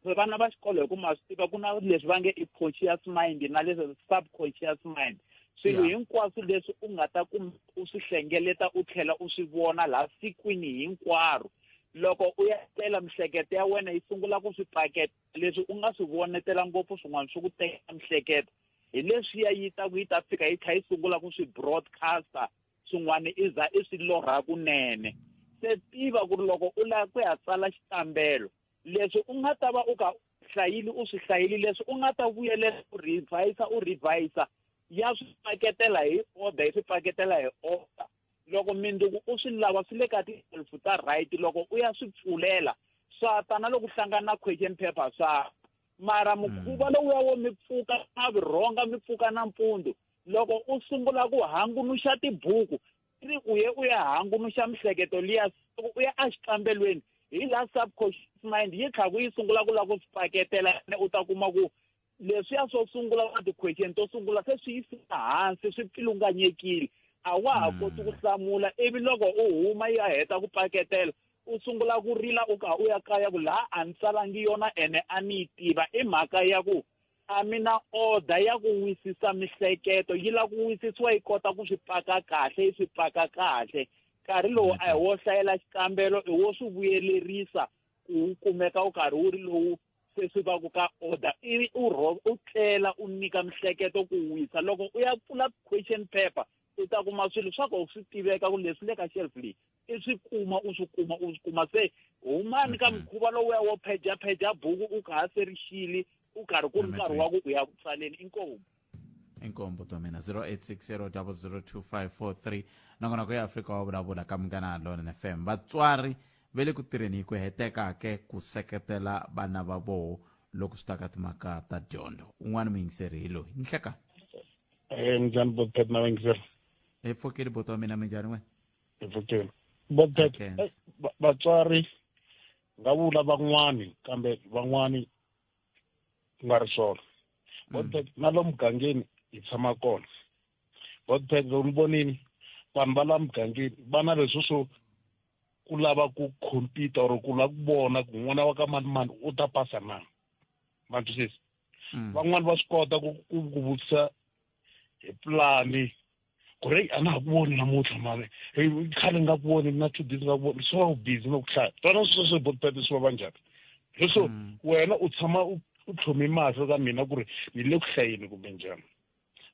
vana va xikolo, hi ku ma swi tiva ku na leswi va nge i conscious mind na leswi subconscious mind. Swilo hinkwaswo leswi u nga ta ku u swi hlengeleta u tlhela u swi vona laha sikwini hinkwaro, loko u ya tlela mihleketo ya wena yi sungula ku swi paketa leswi u nga swi vonetela ngopfu. Swin'wana swi ku teka mihleketo hi leswiya yi ta ku yi ta fika yi tlhela yi sungula ku swi broadcaster, swin'wana i za i swi lorha kunene. Se tiva ku ri loko u lava ku ya tsala xikambelo, leswi u nga ta va u ka hlayili u swi hlayili, leswi u nga ta vuyelela u revise, u revise, ya swi paketela hi order, yi swi paketela hi order. Loko mindzuku u swi lava swi le ka ti-shelf ta right, loko u ya swi pfulela swa ta na loko hlangana na question paper swa. Mara mukhuva lowuya wo mi pfuka na vurhonga, mi pfuka nampundzu, loko u sungula ku hangunuxa tibuku, ri u ye u ya hangunuxa mihleketo liya, loko u ya exikambelweni hi laha subconscious mind yi tlhaku yi sungula ku lava ku swi paketela, u ta kuma ku leswiya swo sungula na ti-question to sungula se swi yisiwa hansi, swi pfilunganyekile, a wa ha koti ku hlamula. Ivi loko u huma yi ya heta ku paketela, u sungula ku rila u ka u ya kaya ku laha a ni tsalangi yona ene a ni yi tiva. I mhaka ya ku a mi na order ya ku wisisa mihleketo, yi lava ku wisisiwa yi kota ku swi paka kahle, yi swi paka kahle. Nkarhi lowu a hi wo hlayela xikambelo, i wo swi vuyelerisa ku wu kumeka wu karhi wu ri lowu se swi va ku ka order, ivi u u tlela u nyika mihleketo ku wisa. Loko u ya pfula question paper u ta kuma swilo swa ku swi tiveka ku leswi le ka shelf leyi i swi kuma, u swi kuma, u swi kuma. Se humani ka mukhuva lowuya wo pheja pheja buku u ka ha se ri xili u karhi ku ri nkarhi wa ku u ya ku tsaleni. Inkomu. Inkombo to mina 0860002543 nongonoko ya Afrika wa vulavula ka Munghana Lonene FM. Vatswari va le ku tirheni hi ku heteka ke ku seketela vana va voho loko swi ta ka timhaka ta dyondzo. Un'wana muyingiseri hi loyi. Nhleka. Minjhani Bobcat na vayingiseri? Hi pfukile buti wa mina, minjhani wena? Hi pfukile. Bobcat, vatswari nga vula van'wani kambe van'wani ku nga ri swona. Bobcat, na lomu mugangeni hi tshama kona. Bobcat, loko ni vonini vanhu va la mugangeni va na leswo swo ku lava ku compete or ku lava ku vona ku n'wana wa ka mani mani u ta pasa na. Ma twisisa? Van'wani va swi kota ku ku ku vutisa hi pulani ku ri a na ha ku voni namuntlha mani, khale nga ku voni na 2 days nga ku voni, so va u busy na ku hlaya. Twana sweswo Bobcat, swi vava njhani leswo wena u tshama u U tlhome mahlo ka mina ku ri ni le ku hlayeni kumbe njhani.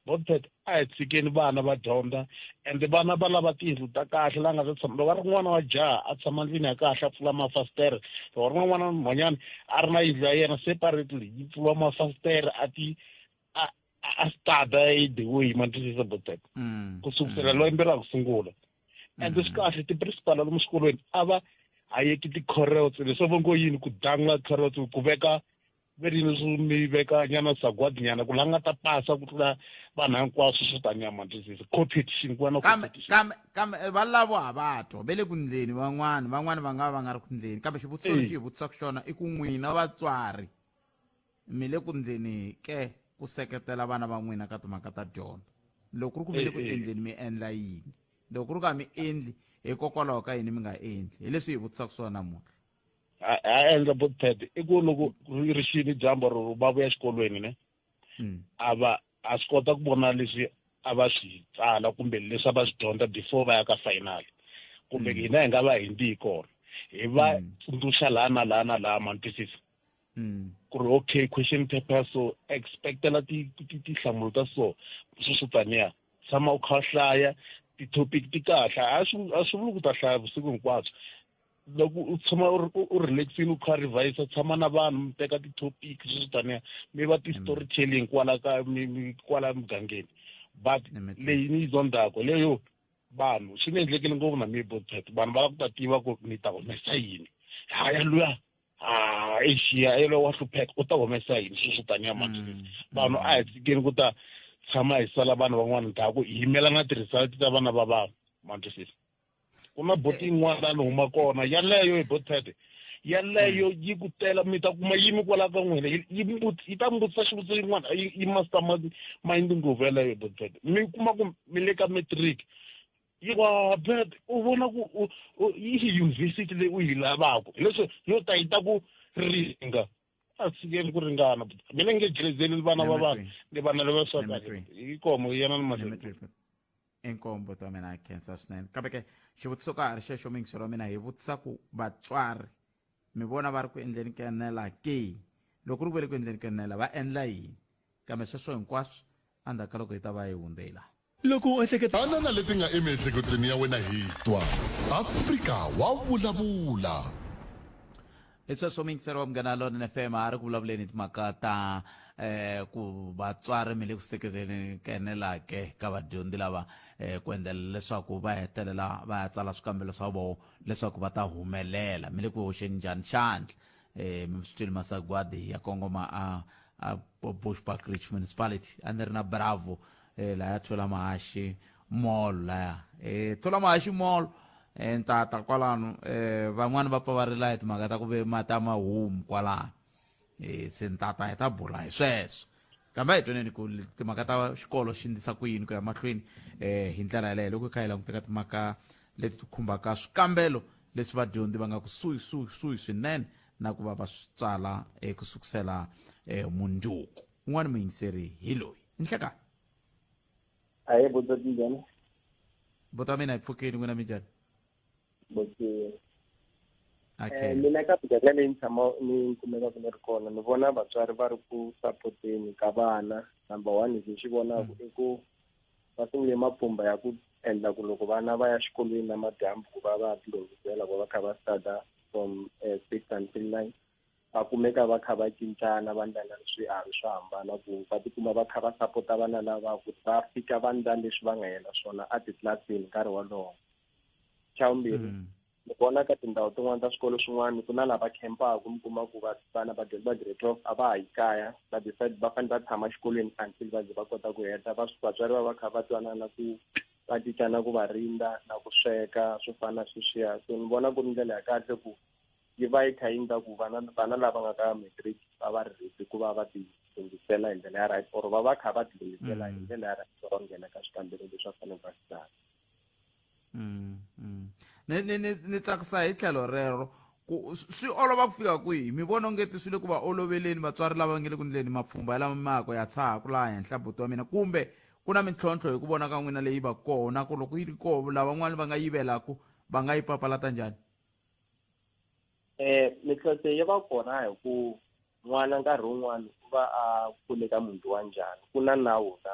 Bobcat a hi tshikeni vana va dyondza ende vana va lava tiyindlu ta kahle la nga ta tshama loko a ri n'wana wa jaha a tshama ndlwini ya kahle a pfula mafasitere loko a ri n'wana nhwanyana a ri na yindlu ya yena separately yi pfuriwa mafasitere a ti a a stada yi the way ma twisisa Bobcat ku sukusela lembe ra ku sungula and swi kahle ti-principal lomu swikolweni a va hayeki ti-corals leswi va ngo yini ku dangla carrots ku veka ve ri leswi mi veka nyana sagwadi nyana ku la nga ta pasa ku tlula vanhu hinkwaswo swo ta nyama twisisa competition ku va na kambe kambe kambe va lavo ha va twa ve le ku ndleni van'wana van'wana va nga va va nga ri ku ndleni kambe xivutiso lexi hi vutisaka xona i ku n'wina vatswari mi le ku ndleni ke ku seketela vana va n'wina ka timhaka ta dyondzo loko ku ri ku mi le ku endleni mi endla yini loko ku ri ku a mi endli hikokwalaho ka yini mi nga endli hi leswi hi vutisaka swona namuntlha A endla botpad i ku loko ri xini dyambu ro va vuya exikolweni ne a va a swi kota ku vona leswi a va swi tsala kumbe leswi a va swi dyondza before va ya ka final kumbe hina hi nga va hindi hi kona hi va tsundzuxa laha na laha na laha ma ni twisisa ku ri okay question paper so expectela tinhlamulo ta so swo swo taniya tshama u kha u hlaya ti-topic ti kahle a swi a swi vuli ku ta hlaya vusiku hinkwabyo loko u tshama u u relaxini u kha revise tshama na vanhu mi teka ti-topic sweswo taniya mi va ti-story telling kwala ka mi kwala mugangeni but leyi ni yi zondzaka leyo vanhu swi ni endlekile ngopfu na mi botpet vanhu va lava ku ta tiva ku ni ta humesa yini haya luya ha exiya yelo wa hlupheka u ta humesa yini sweswo taniya mani vanhu a hi tshikeni ku ta tshama hi sala vanhu van'wana ndzhaku hi yimela na ti-result ta vana va vanhu ma twisisa ku na boti yin'wana laha ni huma kona yaleyo hi botpet yaleyo yi ku tela mi ta kuma yimi kwala ka n'wina yi yi ta mi vutisa xivutiso yin'wana yi master mind ngopfu yaleyo botpet mi kuma ku mi le ka matric yi wa bet u vona ku yi university leyi u yi lavaka hi leswi yo ta yi ta ku ringa a tshikeni ku ringana mina nge jelezeli vana va vanhu ni vana lava swa kahle yi komo yena ni mahlweni Inkombo ta mina khensa swinene kambe ke xivutiso ka ha ri xexo muyingiseri wa mina hi vutisa ku vatswari mi vona va ri ku endleni ka enela ke loko ri ku ve le ku endleni ka enela va endla yini kambe sweswo hinkwaswo endzhaku ka loko hi ta va hi hundzela Loko u ehleketa. Tana na leti nga emiehleketweni ya wena hi twa. Afrika wa vulavula. Hi sweswo muyingiseri wa Munghana Lonene FM a ri ku vulavuleni hi timhaka ta eh ku vatswari mi le ku seketeleni ka enela ke ka vadyondzi lava eh ku endlela leswaku va hetelela va ya tsala swikambelo swa vona leswaku va ta humelela mi le ku hoxeni njhani xandla eh mi swi twile masagwadi ya kongoma a a Bushbuckridge Municipality a ni ri na Bravo eh laya thola mahaxi mall laya eh thola mahaxi mall eh ntata kwalano eh van'wani va pfa va rila hi timhaka ta ku ve mati a ma humi kwalano eh se ntata hi ta bula hi sweswo kambe a hi twaneni ku timhaka ta xikolo xi ndlisa ku yini ku ya mahlweni eh hi ndlela yaleyo loko hi kha hi languteka timhaka leti ti khumbaka swikambelo leswi vadyondzi va nga kusuhi suhi suhi swinene na ku va va swi tsala eh, ku sukusela eh, mundzuku un'wana muyingiseri hi loyi nhlekani Ahee buti minjhani? Buti wa mina hi pfukile n'wina minjhani? Buti okay. Mina ka muganga leyi ni tshama ni kumekaka ni ri kona ni vona vatswari va ri ku sapoteni ka vana number one lexi ni xi vonaka i ku va sungule mapfhumba ya ku endla ku loko vana va ya xikolweni namadyambu ku va va tilunghisela ku va va kha va start from 6 until 9 va kumeka va kha va cincana va ndla na swiharhi swo hambana ku va tikuma va kha va sapota vana lava ku va fika va ndla leswi va nga yela swona etitlilasini nkarhi wolowo. Xa vumbirhi ni vona ka tindhawu tin'wana ta swikolo swin'wana ku na lava khempaka mi kuma ku va vana va dyondza va grade 12 a va ha yi kaya va decide va fanele va tshama exikolweni until va ze va kota ku heta va vatswari va va kha va twanana ku va cincana ku va rindza na ku sweka swo fana na sweswiya so ni vona ku ri ndlela ya kahle ku yi va yi kha yi endla ku vana vana lava nga ka matric va va ri ready ku va va ti lunghisela hi ndlela ya right or va va kha va ti lunghisela hi ndlela ya right va nghena ka swikambelo leswi va faneleke va swi tsala. Ni ni ni ni tsakisa hi tlhelo rero ku swi olova ku fika kwihi mi vona ongeti swi le ku va oloveleni vatswari lava nge le ku ndleni mapfhumba lama mako ya tshaha ku laha henhla buti wa mina kumbe ku na mintlhontlho hi ku vona ka n'wina leyi va kona ku loko yi ri koho lavan'wana va nga yivelaku va nga yi papalata njhani? Mintlhontlho yi va kona hi ku N'wana nkarhi wun'wani u va a kule ka muti wa njhani, ku na nawu na,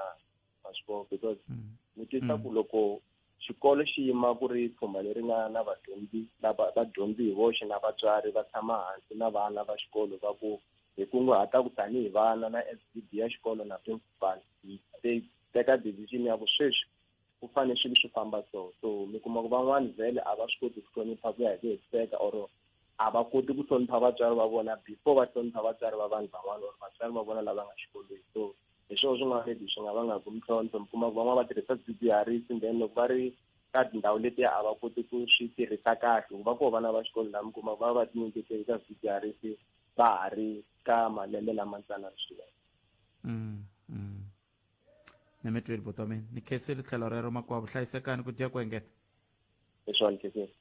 ma swi vona, because ni twisisa ku loko xikolo xi yima ku ri pfhumba leri nga na vadyondzi lava vadyondzi hi voxe na vatswari va tshama hansi na vana va xikolo va ku hi kunguhata ku tanihi vana na SGB ya xikolo na principal hi teka decision ya ku sweswi ku fanele swilo swi famba so. So mi kuma ku van'wani vhele a va swi koti ku hlonipha ku ya hi ku hetiseka, or a va koti ku hlonipha vatswari va vona before va hlonipha vatswari va vanhu van'wana or vatswari va vona lava nga xikolweni. So hi swona swin'wana maybe swi nga vangaka mintlhontlho. Mi kuma ku van'wana va tirhisa swidzidziharisi, then loko va ri ka tindhawu letiya a va koti ku swi tirhisa kahle, ku va koho vana va xikolo laha mi kuma ku va va tinyiketeli ka swidzidziharisi va ha ri ka malembe lama ntsanana swinene. Ni mi twile buti wa mina, ni khensile tlhelo rero makwavo. Hlayisekani ku dya ku engeta. Hi swona, khensile.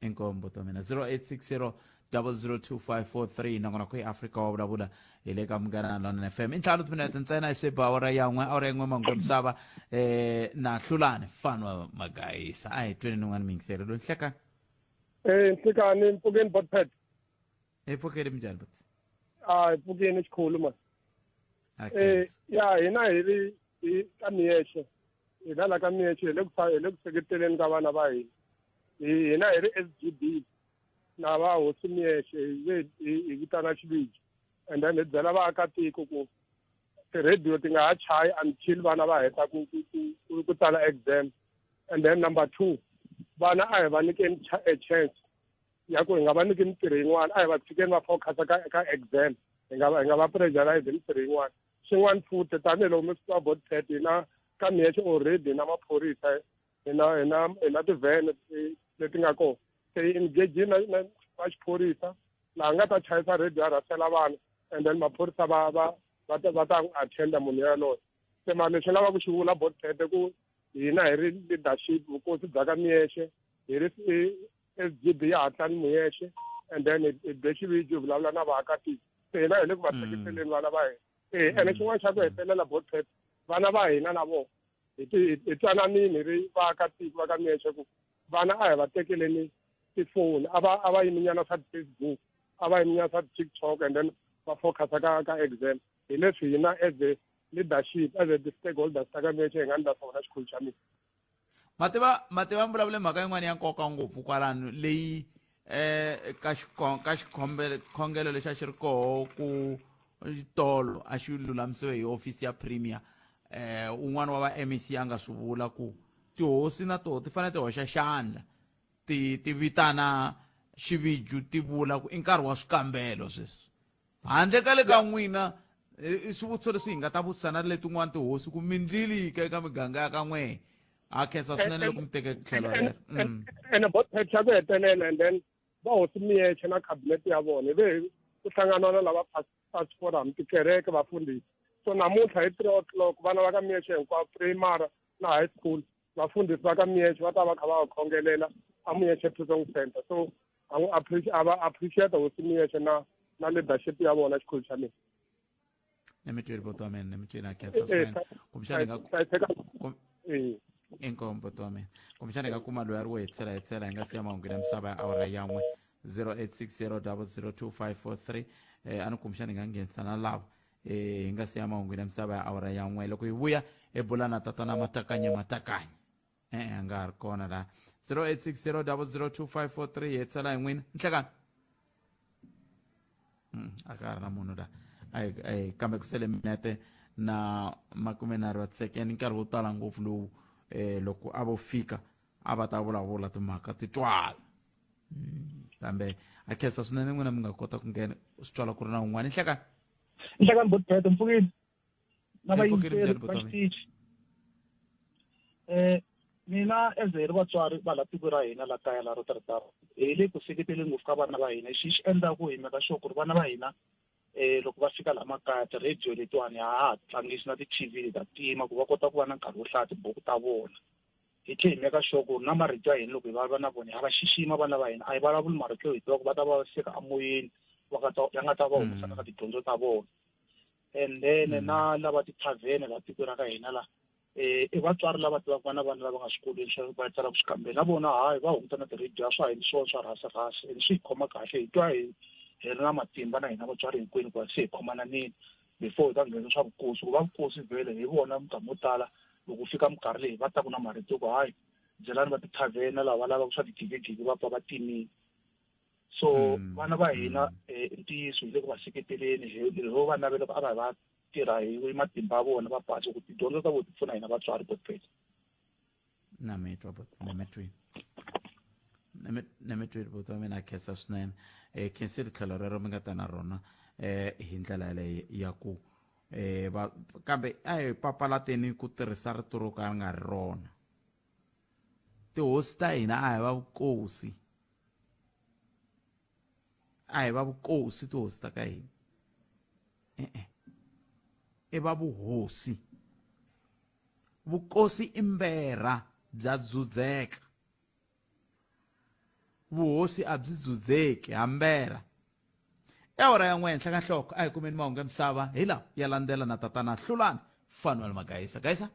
Inkomu buti wa mina. 0860 002543 nakona ku Afrika wa vulavula hi le ka Munghana Lonene FM. I 5 timinete ntsena i seba awara ya n'we, awara yin'we mangu ya misava. Na Hlulani Fanwell Magayisa, a hi tweni nin'wana miyingiseri loyi. Nhlekani. Nhlekani, mpfukeni botpet. Hi pfukeli, minjhani buti? A hi pfukeni xikhulu ma. Ya hina hi ri hi ka Miyexe, hina la ka Miyexe hi le ku hi le ku seketeleni ka vana va hina. Hina hi ri SGB na va hosi Miyexe hi ve hi vitana xiviji, and then hi byela vaakatiko ku ti-radio ti nga ha chayi until vana va heta ku ku ku ku tsala exam. And then number 2, vana a hi va nyikeni a chance ya ku hi nga va nyiki mintirho yin'wana, a hi va tshikeni va focus ka exam, hi nga va pressurize mintirho yin'wana. Xin'wana futhi, tanihiloko mi swi tiva botpet, hina ka Miyexe already hi na maphorisa, hi na tivhene leti nga kona, se hi engage na va xiphorisa laha nga ta chayisa radio a rhasela vana, and then maphorisa va ta n'wi attenda munhu yaloye. Se ma lexi lava ku xi vula botpet ku hina hi ri leadership vukosi bya ka Miyexe, hi ri SGB ya Hatlani Muyexe, and then hi be xiviji hi vulavula na vaakatiko. Se hina hi le ku va seketeleni vana va hina. Ene xin'wana xa ku hetelela botpet, vana va hina na vona hi twananini hi ri vaakatiko va ka Miyexe ku vana a hi va tekeleni tifoni, a va yiminyana swa ti-Facebook, a va yiminyana swa ti-TikTok, and then va focusa ka exam. Hi leswi hina as a leadership, as a stakeholders ta ka Miyexe hi nga ndla swona, xikhulu xa mina. Mativa mi vulavule mhaka yin'wana ya nkoka ngopfu kwalano leyi ka ka xikhongelo lexi a xi ri koho ku tolo a xi lulamisiwe hi ofisi ya premier, un'wana wa va MEC a nga swi vula ku tihosi na toho ti fanele ti hoxa xandla, ti vitana xiviju, ti vula ku i nkarhi wa swikambelo sweswi handle ka le ka n'wina. I swivutiso leswi hi nga ta vutisa na letin'wana tihosi ku mindlili ka eka miganga ya ka n'wehe. A khensa swinene loko mi teke tlhelo rero. Ene botpet, xa ku hetelela, and then va hosi Miyexe na cabinet ya vona hi ve ku hlangana na lava past forum, tikereke, vafundhisi. So namuntlha hi 3 o'clock vana va ka Miyexe hinkwavo, primary na high school, vafundhisi va ka Miyexe va ta va kha va va khongelela a Muyexe Thusong Center. So a n'wi a va appreciate hosi Miyexe na leadership ya vona, xikhulu xa mina. Ni mi tweli buti wa mina, ni mi tweli, a khensa swinene. Kumbexana hi nga inkomu buti wa mina, kumbexana hi nga kuma loyi a ri wo hetisela hetisela hi nga siya mahungu ya misava ya awara ya n'we. 0860 002543. A ni kumbexana hi nga nghenisa na lava hi nga siya mahungu ya misava ya awara ya n'we. Loko hi vuya hi bula na tatana Matakanya. Matakanya e-e, a nga ha ri kona laha. 0860 002543, hi hetisela hi n'wina. Nhlekani. A ka ha ri na munhu la. Ai, kambe ku sele minete na 30 wa tisekende, nkarhi wo tala ngopfu lowu. Loko a vo fika a va ta vulavula timhaka ti twala. Kambe a khensa swinene n'wina mi nga kota ku nghena, swi twala ku ri na un'wana. Nhlekani. Nhlekani botpet, mpfukile na Hi pfukile, vayingiseri minjhani, va buti wa mina? xitichi. Mina as hi ri vatswari va la tiko ra hina la kaya la Rotterdam, hi le ku seketeleni ngopfu ka vana va hina. Xi endlaku hi meka sure ku ri vana va hina loko va fika laha makaya, ti-radio letiwani ha ha tlangisi na ti-TV ta tima ku va kota ku va na nkarhi wo hlaya tibuku ta vona. Hi tlhe hi meka sure ku na marito ya hina loko hi vulavula na vona, ha va xixima vana va hina, a hi vulavuli marito yo hi tiva ku va ta vaviseka emoyeni, va nga ta ya nga ta va humesa ka tidyondzo ta vona. And then na lava ti-tavern laha tikweni ra ka hina la, i vatswari lava tivaka vana vana lava nga swikolweni swa va tsalaka swikambelo na vona, hayi, va hunguta na ti-radio, a swa ha endli swona swa rhasi rhasi, and swi hi khoma kahle, hi twa hi hi ri na matimba na hina vatswari hinkwenu ku va se hi khomananini before hi ta nghena swa vukosi ku va vukosi vhele hi vona minkarhi mo tala loko fika minkarhi leyi va taku na marito ku hayi byelani va tithavhena lava va lavaka swa tigigigigi va pfa va timile so mm. vana va hina mm. eh, ntiyiso hi le ku va seketeleni hi ho va navela ku a va va tirha hi matimba ya vona va pasa ku tidyondzo ta vona ti pfuna hina vatswari botpet na mi twa na mi twini na mi twini buti wa mina khensa swinene um khensile tlhelo rero mi nga ta na rona um hi ndlela yaleyo ya ku um va kambe a hi papalateni ku tirhisa rito ro ka ri nga ri rona tihosi ta hina a hi va vukosi a hi va vukosi tihosi ta ka hina e-e i va vuhosi vukosi i mberha bya dzudzeka vuhosi a byi dzudzeki hambera e awara ya n'we henhla ka nhloko a hi kumeni mahungu ya misava hi lawa ya landzela na tatana hlulani fanuel magayisa gayisa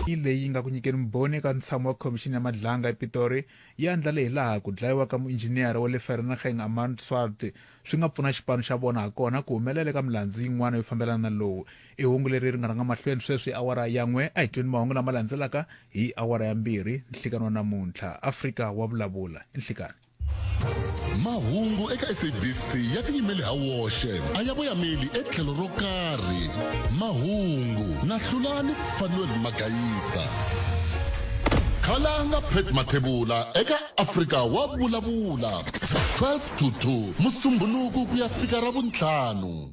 leyi nga ku nyikeni vumbhoni eka ntshamo wa Khomixini ya Madlanga ePitori yi andlale hilaha ku dlayiwa ka muinjhiniyara wa le Vereeniging Armand Swart swi nga pfuna xipano xa vona hakona ku humelela eka milandzu yin'wana yo fambelana na lowu. I hungu leri ri nga rhanga mahlweni sweswi hi awara ya n'we. A hi tweni mahungu lama landzelaka hi awara ya mbirhi nhlikani wa namuntlha. Afrika wa vulavula. I nhlikani. Mahungu eka SABC ya tiyimele ha woxe, a ya voyameli etlhelo ro karhi. Mahungu na Hlulani Fanuel Magayisa. Khalanga Pat Mathebula eka Afrika wa vulavula 12 to 2 Musumbhunuku ku ya fika Ravuntlhanu.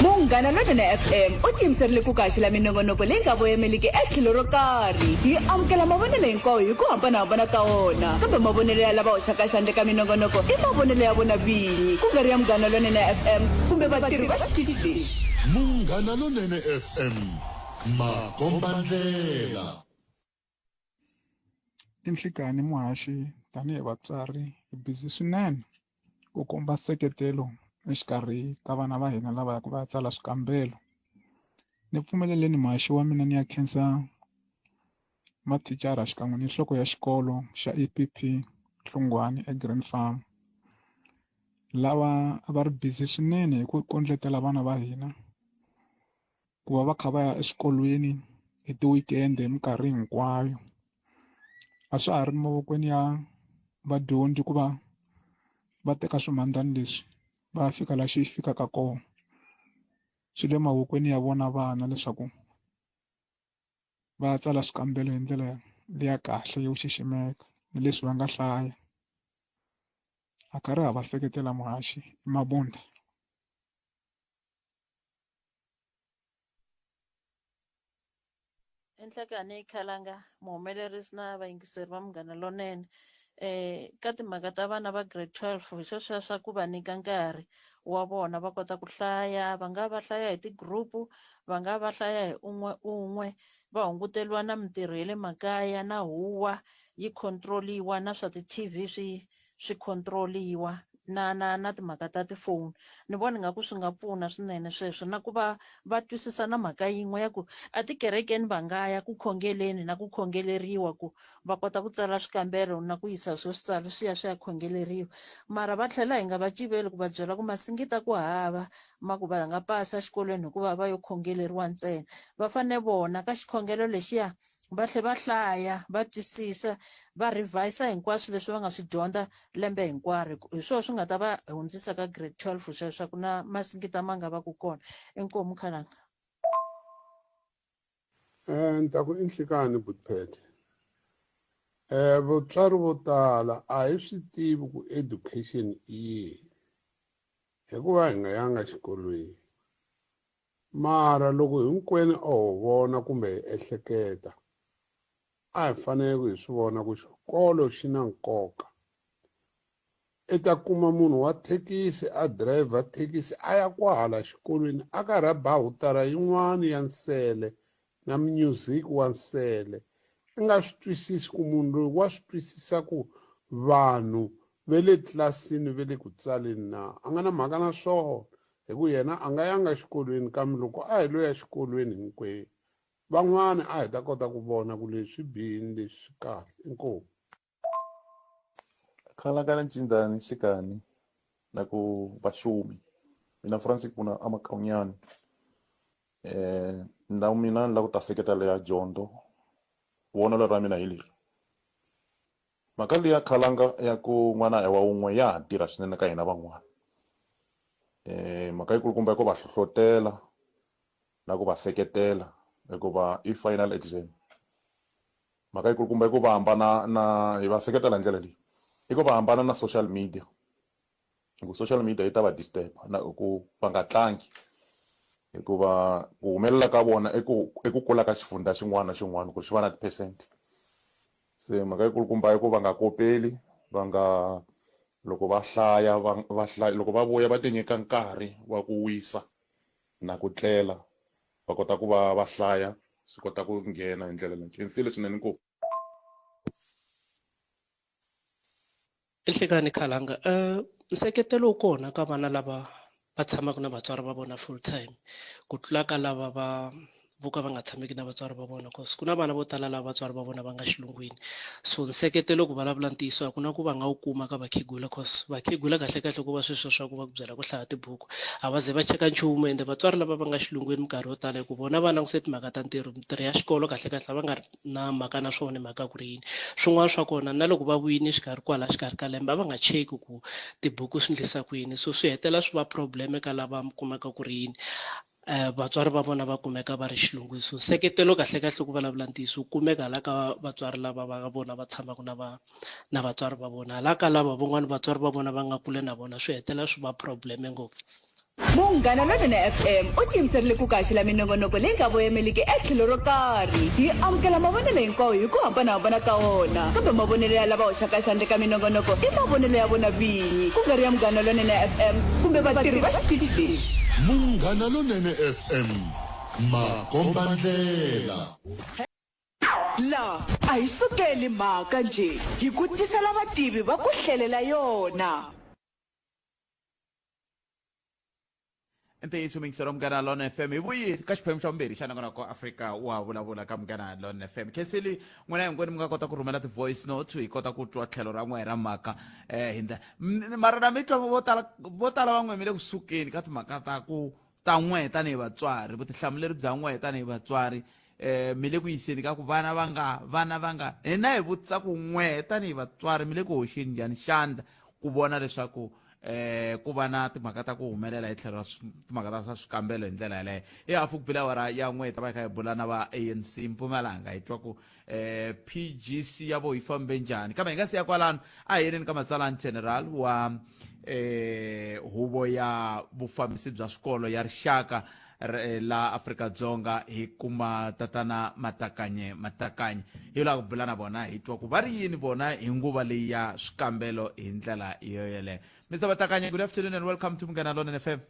Munghana Lonene FM u tiyimiserile ku kaxela minongonoko leyi nga voyemeliki etlhelo ro karhi. Yi amukela mavonelo hinkwawo hi ku hambanahambana ka wona, kambe mavonelo ya lava hoxaka xandla eka minongonoko i mavonelo ya vona vinyi, ku nga ri ya Munghana Lonene FM kumbe vatirhi va xitichi lexi. Munghana Lonene FM, makombandlela. I nhlikani muhaxi tanihi vatswari hi busy swinene ku komba nseketelo exikarhi ka vana va hina lava yaka va ya tsala swikambelo. Ni pfumeleleni muhaxi wa mina ni ya khensa mathicara xikan'we ni nhloko ya xikolo xa E_P_P Hlungwani eGreen Farm lava a va ri busy swinene hi ku kondletela vana va hina. Ku va va kha va ya eswikolweni hi ti-weekend hi minkarhi hinkwayo a swa ha ri mavokweni ya vadyondzi ku va va teka swimandlani leswi va ya fika laha xi fikaka kona swi le mavokweni ya vona vana leswaku va ya tsala swikambelo hi ndlela leya kahle yo xiximeka ni leswi va nga hlaya a karhi ha va seketela muhaxi i mabunda. Enhlekani Khalanga muhumelerisi na vayingiseri va Munghana Lonene eh ka timhaka ta vana va grade 12 hi sweswiya swa ku va nyika nkarhi wa vona va kota ku hlaya va nga va hlaya hi ti-group va nga va hlaya hi un'we un'we va hunguteriwa na mintirho ya le makaya na huwa yi control-iwa na swa ti-T_V swi swi control-iwa na na na timhaka ta tifoni ni vona nga ku swi nga pfuna swinene sweswo na ku va va twisisa na mhaka yin'we ya ku etikerekeni va nga ya ku khongeleni na ku khongeleriwa ku va kota ku tsala swikambelo na ku yisa swo switsalo swi ya swi ya khongeleriwa mara va tlhela hi nga va civeli ku va byela ku masingita ku hava ma ku va nga pasa exikolweni hikuva va yo khongeleriwa ntsena va fane vona ka xikhongelo lexiya va tlhe va hlaya va twisisa va revise hinkwaswo leswi va nga swi dyondza lembe hinkwaro hi swona swi nga ta va hundzisa ka grade 12 sweswo ku na masingita ma nga va ku kona inkomu khalanga Eh ni ta ku i nhlikani Butpete eh vatswari vo tala a hi swi tivi ku education i yini hikuva hi nga yanga xikolweni Mara loko hinkwenu a ho vona kumbe hi ehleketa, a hi fanele ku hi swi vona ku xikolo xi na nkoka. I ta kuma munhu wa thekisi a dirayivha thekisi a ya kwahala xikolweni a karhi a ba hutara yin'wana ya nsele na music wa nsele. I nga swi twisisi ku munhu loyi wa swi twisisa ku vanhu ve le tlilasini ve le ku tsaleni na. A nga na mhaka na swona. Hi ku yena a nga yanga xikolweni kambe loko a hi lo ya xikolweni hinkwenu van'wana a hi ta kota ku vona ku leswi swi bihini leswi swi kahle inkomu Khalangani Ncindani Xikani. na ku vashumi mina Francis kuna amakaunyani eh ndhawu mina ni lava ku ta seketela ya dyondzo vonelo ra mina hi leri mhaka leya khalanga ya ku n'wana a hi wa wun'we ya ha tirha swinene ka hina van'wana eh mhaka yikulukumba i ku va hlohlotela na ku va seketela hikuva i final exam mhaka yikulukumba i ku va hambana na hi va seketela hi ndlela leyi i ku va hambana na social media hi ku social media yi ta va disturb na ku va nga tlangi hikuva ku humelela ka vona i ku i ku kula ka xifundza xin'wana na xin'wana ku xi va na ti-percent se mhaka yikulukumba i ku va nga kopeli va nga loko va hlaya va va hlaya loko va vuya va ti nyika nkarhi wa ku wisa na ku tlela va kota ku va va hlaya swi kota ku nghena hi ndlela leyi khensile swinene inkomu. Nhlikani Khalanga nseketelo wu kona ka vana lava va tshamaka na vatswari va vona full time ku tlula ka lava va vo ka va nga tshameki na vatswari va vona cause ku na vana vo tala lava vatswari va vona va nga xilungwini so nseketelo ku vulavula ntiyiso a ku na ku va nga wu kuma ka vakhegula cause vakhegula kahlekahle ku va sweswo swa ku va ku byela ku hlaya tibuku a va ze va cheka nchumu ende vatswari lava va nga xilungwini minkarhi yo tala hi ku vona va languse timhaka ta ntirho mintirho ya xikolo kahlekahle a va nga ri na mhaka na swona mhaka ku ri yini swin'wana swa kona na loko va vuyini xikarhi kwala xikarhi ka lembe a va nga cheki ku tibuku swi ndlisa ku yini so swi hetelela swi va problem ka lava mi kumaka ku ri yini um vatswari va vona va kumeka va ri xilungwini so nseketelo kahle kahle ku vulavula ntiyiso wu kumeka hala ka vatswari lava va vona va tshamaka na va na vatswari va vona hala ka lava van'wani vatswari va vona va nga kule na vona swi hetelela swi va problem ngopfu. Munghana Lonene FM u tiyimiserile ku kaxela minongonoko leyi nga voyemeliki etlhelo ro karhi. Hi amukela mavonelo hinkwawo hi ku hambanahambana ka wona, kambe mavonelo ya lava hoxaka xandla eka minongonoko i mavonelo ya vona vinyi, ku nga ri ya Munghana Lonene FM kumbe vatirhi va xitichi lexi. Munghana Lonene FM, makombandlela. La a hi sukeli mhaka njhe, hi ku tisela vativi va ku hlelela yona. Ntiyiso mingiselo Munghana Lone FM hi vuyi ka xiphemu xa vumbirhi xa nongonoko Afrika wa vulavula ka Munghana Lone FM khenseli n'wina hinkwenu mi nga kota ku rhumela ti-voice note hi kota ku twa tlhelo ra n'we ra mhaka um hi ndlela mara na mi twa vo tala vo tala van'we mi le kusukeni ka timhaka ta ku ta n'we tanihi vatswari vutihlamuleri bya n'we tanihi vatswari eh mi le ku yiseni ka ku vana va nga vana va nga hina hi vutisa ku n'we tanihi vatswari mi le ku hoxeni njhani xandla ku vona leswaku eh ku va na timhaka ta ku humelela hi tlhelo ra timhaka ta swa swikambelo hi ndlela yaleyo i hafu ku bile awara ya n'we hi ta va hi kha hi bula na va ANC Mpumalanga hi twa ku eh PGC ya vo yi fambe njhani kambe hi nga siya kwalano a hi yeneni ka matsalani general wa eh huvo ya vufambisi bya swikolo ya rixaka eh, la Afrika-Dzonga hi kuma tatana Matakanye Matakanye hi lava ku bula na vona hi twa ku va ri yini vona hi nguva leyi ya swikambelo hi ndlela yo yeleyo Mr Matakanye good afternoon and welcome to Munghana Lonene FM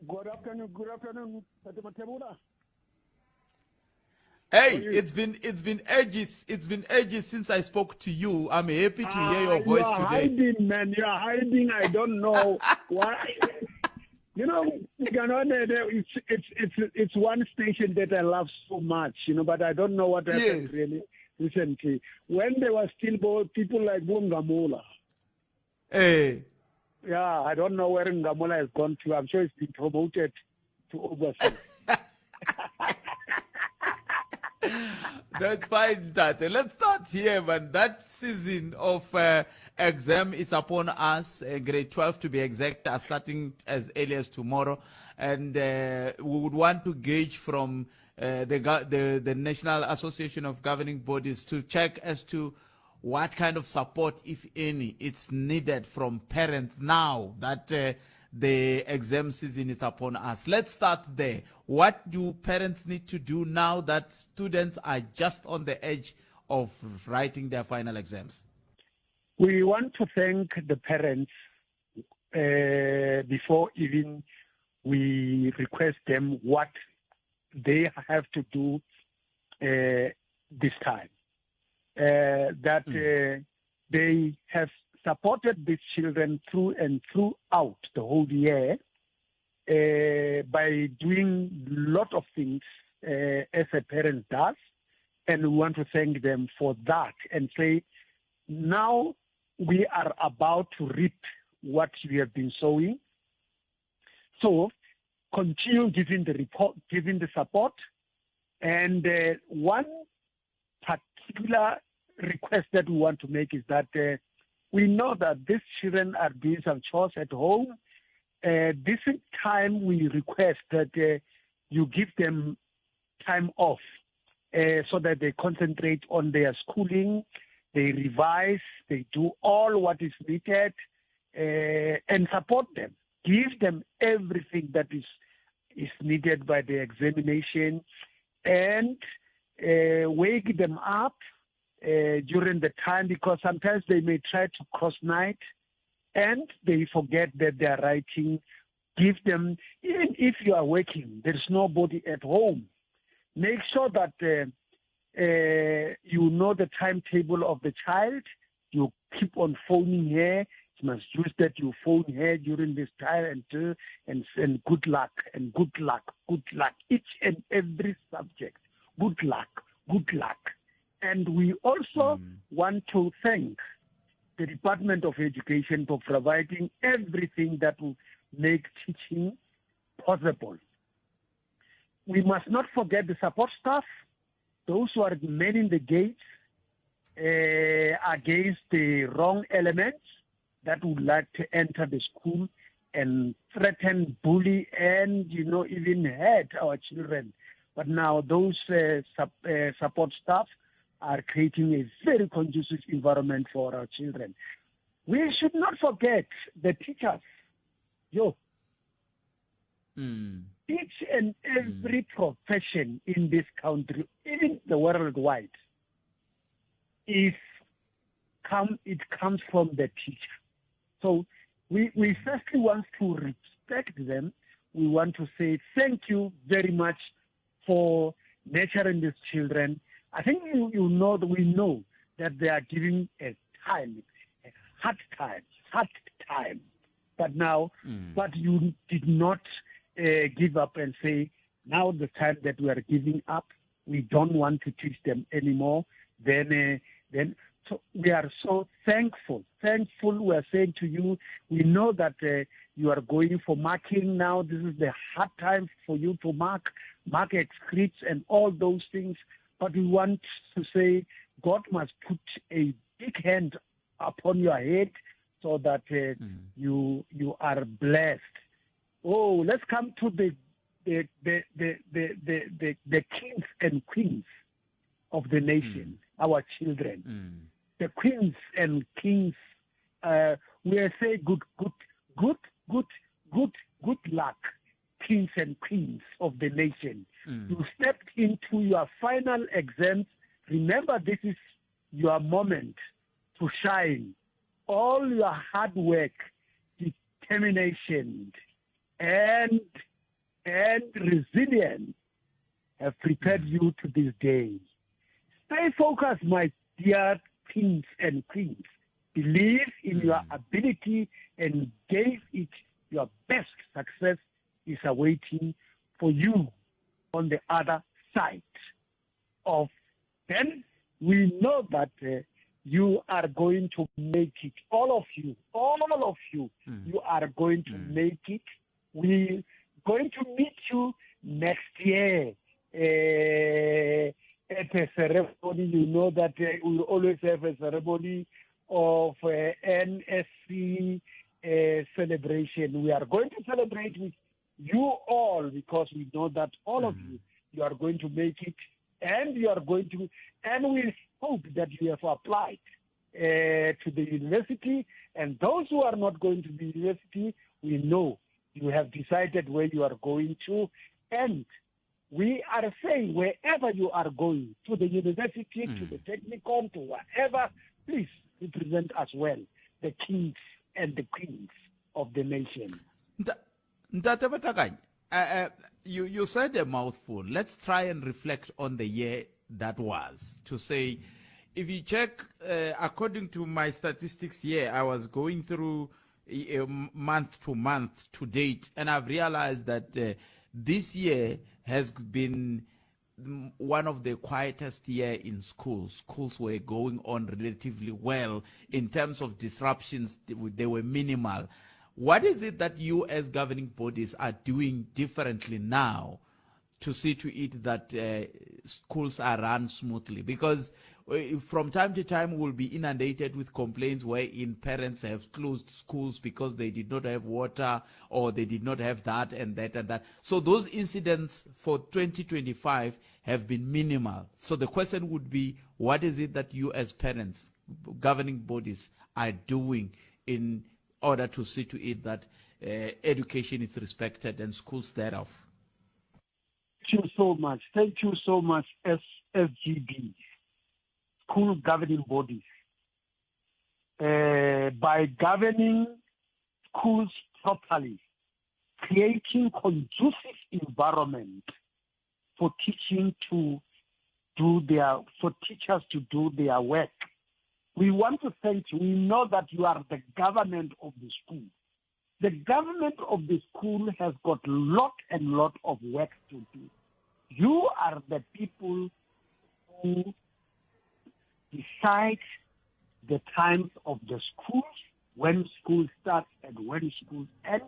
Good afternoon, good afternoon, Tata Mathebula. Hey, it's been it's been ages. It's been ages since I spoke to you. I'm happy to hear your voice you are today. hiding, man. You are hiding. I don't know why. You know, it's it's it's it's one station that I love so much, you know, but I don't know what happened yes. really recently. When there was still people like Bungamula. Hey. Eh. Yeah, I don't know where Ngamola has gone to. I'm sure he's been promoted to overseas. That's fine, Tate. Let's start here, man. That season of uh, exam is upon us, uh, grade 12 to be exact, are starting as early as tomorrow. And uh, we would want to gauge from uh, the, the, the National Association of Governing Bodies to check as to what kind of support, if any, it's needed from parents now that uh, the exam season is upon us. Let's start there. What do parents need to do now that students are just on the edge of writing their final exams? We want to thank the parents uh, before even we request them what they have to do uh, this time. Uh, that mm. they have supported these children through and throughout the whole year uh, by doing a lot of things uh, as a parent does. And we want to thank them for that and say, now we are about to reap what you have been sowing. So continue giving the report, giving the support. And uh, one particular request that we want to make is that uh, we know that these children are doing some chores at home. Uh, this time we request that uh, you give them time off uh, so that they concentrate on their schooling, they revise, they do all what is needed, uh, and support them. Give them everything that is is needed by the examination, and uh, wake them up uh, during the time because sometimes they may try to cross night and they forget that they are writing. Give them, even if you are working, there is nobody at home. Make sure that uh, uh, you know the timetable of the child. You keep on phoning her. It must use that you phone her during this time and, uh, and, and good luck and good luck, good luck. Each and every subject. Good luck, good luck. And we also mm. want to thank the Department of Education for providing everything that will make teaching possible. We must not forget the support staff, those who are manning the gates uh, against the wrong elements that would like to enter the school and threaten, bully, and you know even hurt our children. But now those uh, sup, uh, support staff are creating a very conducive environment for our children. We should not forget the teachers. Yo. Mm. Each and every mm. profession in this country, even the worldwide, is come it comes from the teacher. So we, we firstly want to respect them. We want to say thank you very much for nurturing these children. I think you, you know that we know that they are giving a time, a hard time, hard time. But now, mm. but you did not uh, give up and say, now the time that we are giving up, we don't want to teach them anymore. Then, uh, then so we are so thankful. Thankful, we are saying to you, we know that uh, you are going for marking now. This is the hard time for you to mark, mark scripts and all those things. But we want to say God must put a big hand upon your head so that uh, mm. you you are blessed. Oh, let's come to the the the the the the, the, the kings and queens of the nation, mm. our children. Mm. The queens and kings, uh, we are say good, good, good, good, good, good luck, kings and queens of the nation. Mm. You stepped into your final exams. Remember, this is your moment to shine. All your hard work, determination, and and resilience have prepared mm. you to this day. Stay focused, my dear kings and queens. Believe in mm. your ability and gave it your best. Success is awaiting for you on the other side of then we know that uh, you are going to make it. All of you, all of you, mm. you are going to mm. make it. We're going to meet you next year. Uh, at a ceremony, you know that uh, we always have a ceremony of uh, NSC uh, celebration. We are going to celebrate with you all because we know that all mm. of you, you are going to make it and you are going to, and we hope that you have applied uh, to the university. And those who are not going to the university, we know you have decided where you are going to. And we are saying wherever you are going, to the university, mm. to the technicum, to whatever, please represent us well, the kings and the queens of the nation. Ntate Matakanye, uh, uh, you, you said a mouthful. Let's try and reflect on the year that was to say, if you check, uh, according to my statistics here, I was going through uh, month to month to date, and I've realized that uh, this year has been one of the quietest year in schools. Schools were going on relatively well. In terms of disruptions, they were minimal. What is it that you as governing bodies are doing differently now to see to it that uh, schools are run smoothly? Because uh, from time to time we'll be inundated with complaints wherein parents have closed schools because they did not have water or they did not have that and that and that. So those incidents for 2025 have been minimal. So the question would be, what is it that you as parents, governing bodies, are doing in order to see to it that uh, education is respected and schools thereof? Thank you so much. Thank you so much, SGB, school governing bodies. Uh, by governing schools properly, creating conducive environment for teaching to do their for teachers to do their work. We want to thank you. We know that you are the government of the school. The government of the school has got lot and lot of work to do. You are the people who decide the times of the schools, when school starts and when school ends.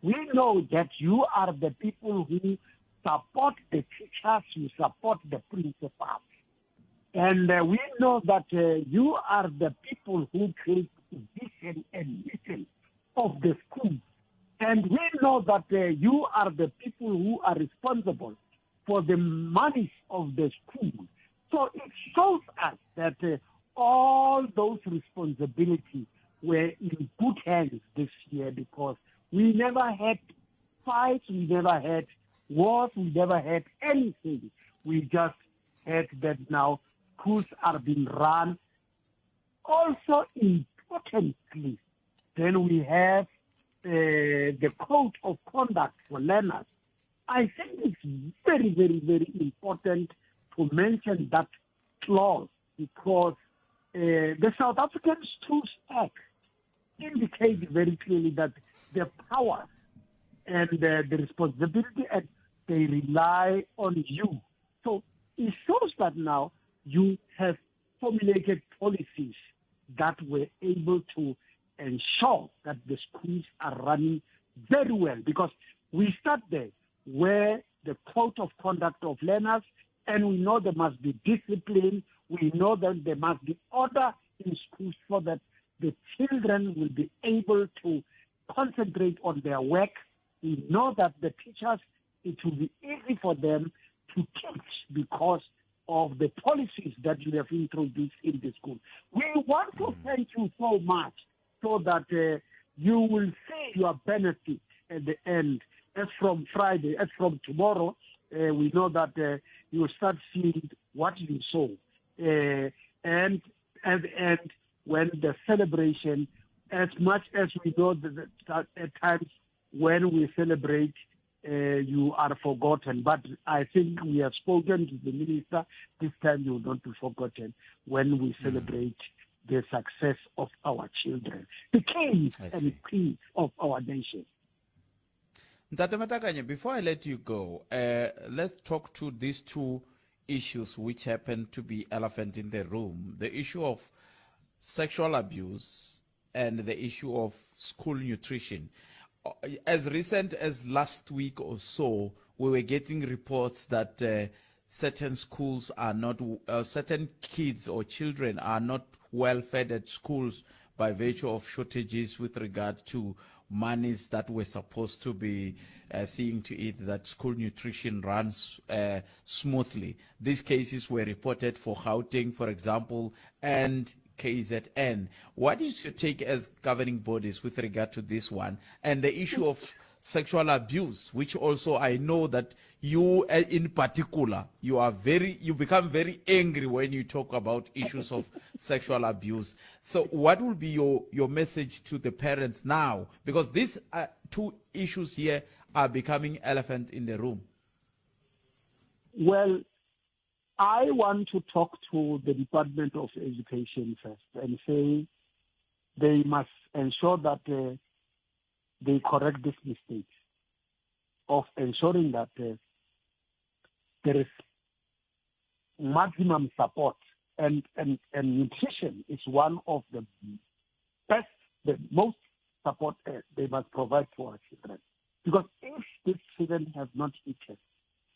We know that you are the people who support the teachers, you support the principals. And uh, we know that uh, you are the people who create vision and mission of the school. And we know that uh, you are the people who are responsible for the money of the school. So it shows us that uh, all those responsibilities were in good hands this year because we never had fights, we never had wars, we never had anything. We just had that now schools are being run. Also importantly, then we have uh, the code of conduct for learners. I think it's very, very, very important to mention that clause because uh, the South African Schools Act indicates very clearly that the powers and uh, the responsibility and they rely on you. So it shows that now you have formulated policies that were able to ensure that the schools are running very well because we start there where the code of conduct of learners and we know there must be discipline we know that there must be order in schools so that the children will be able to concentrate on their work we know that the teachers it will be easy for them to teach because of the policies that you have introduced in the school. We want to mm. thank you so much so that uh, you will see your benefit at the end. As from Friday, as from tomorrow, uh, we know that uh, you will start seeing what you saw. Uh, and at the end, when the celebration, as much as we know that at times when we celebrate, uh, you are forgotten. But I think we have spoken to the minister. This time you will not be forgotten when we mm. celebrate mm. the success of our children, the kings and queens of our nation. Ntate Matakanye, before I let you go, uh, let's talk to these two issues which happen to be elephant in the room. The issue of sexual abuse and the issue of school nutrition. Uh, as recent as last week or so, we were getting reports that uh, certain schools are not, uh, certain kids or children are not well fed at schools by virtue of shortages with regard to monies that were supposed to be uh, seeing to it that school nutrition runs uh, smoothly. These cases were reported for Gauteng, for example, and KZN. What is your take as governing bodies with regard to this one and the issue of sexual abuse, which also I know that you eh, in particular, you are very, you become very angry when you talk about issues of sexual abuse. So what will be your, your message to the parents now? Because these uh, two issues here are becoming elephant in the room. Well, I want to talk to the Department of Education first and say they must ensure that uh, they correct this mistake of ensuring that uh, there is maximum support. And, and, and nutrition is one of the best, the most support uh, they must provide to our children. Because if these children have not eaten,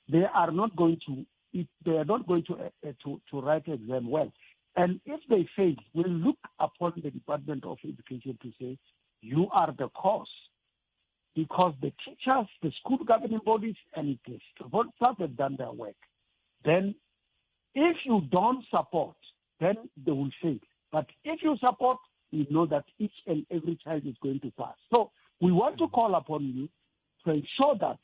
they are not going to eat, they are not going to, uh, to, to write exam well. And if they fail, we'll look upon the Department of Education to say, you are the cause. Because the teachers, the school governing bodies, and the staff have done their work. Then if you don't support, then they will fail. But if you support, you know that each and every child is going to pass. So we want to call upon you to ensure that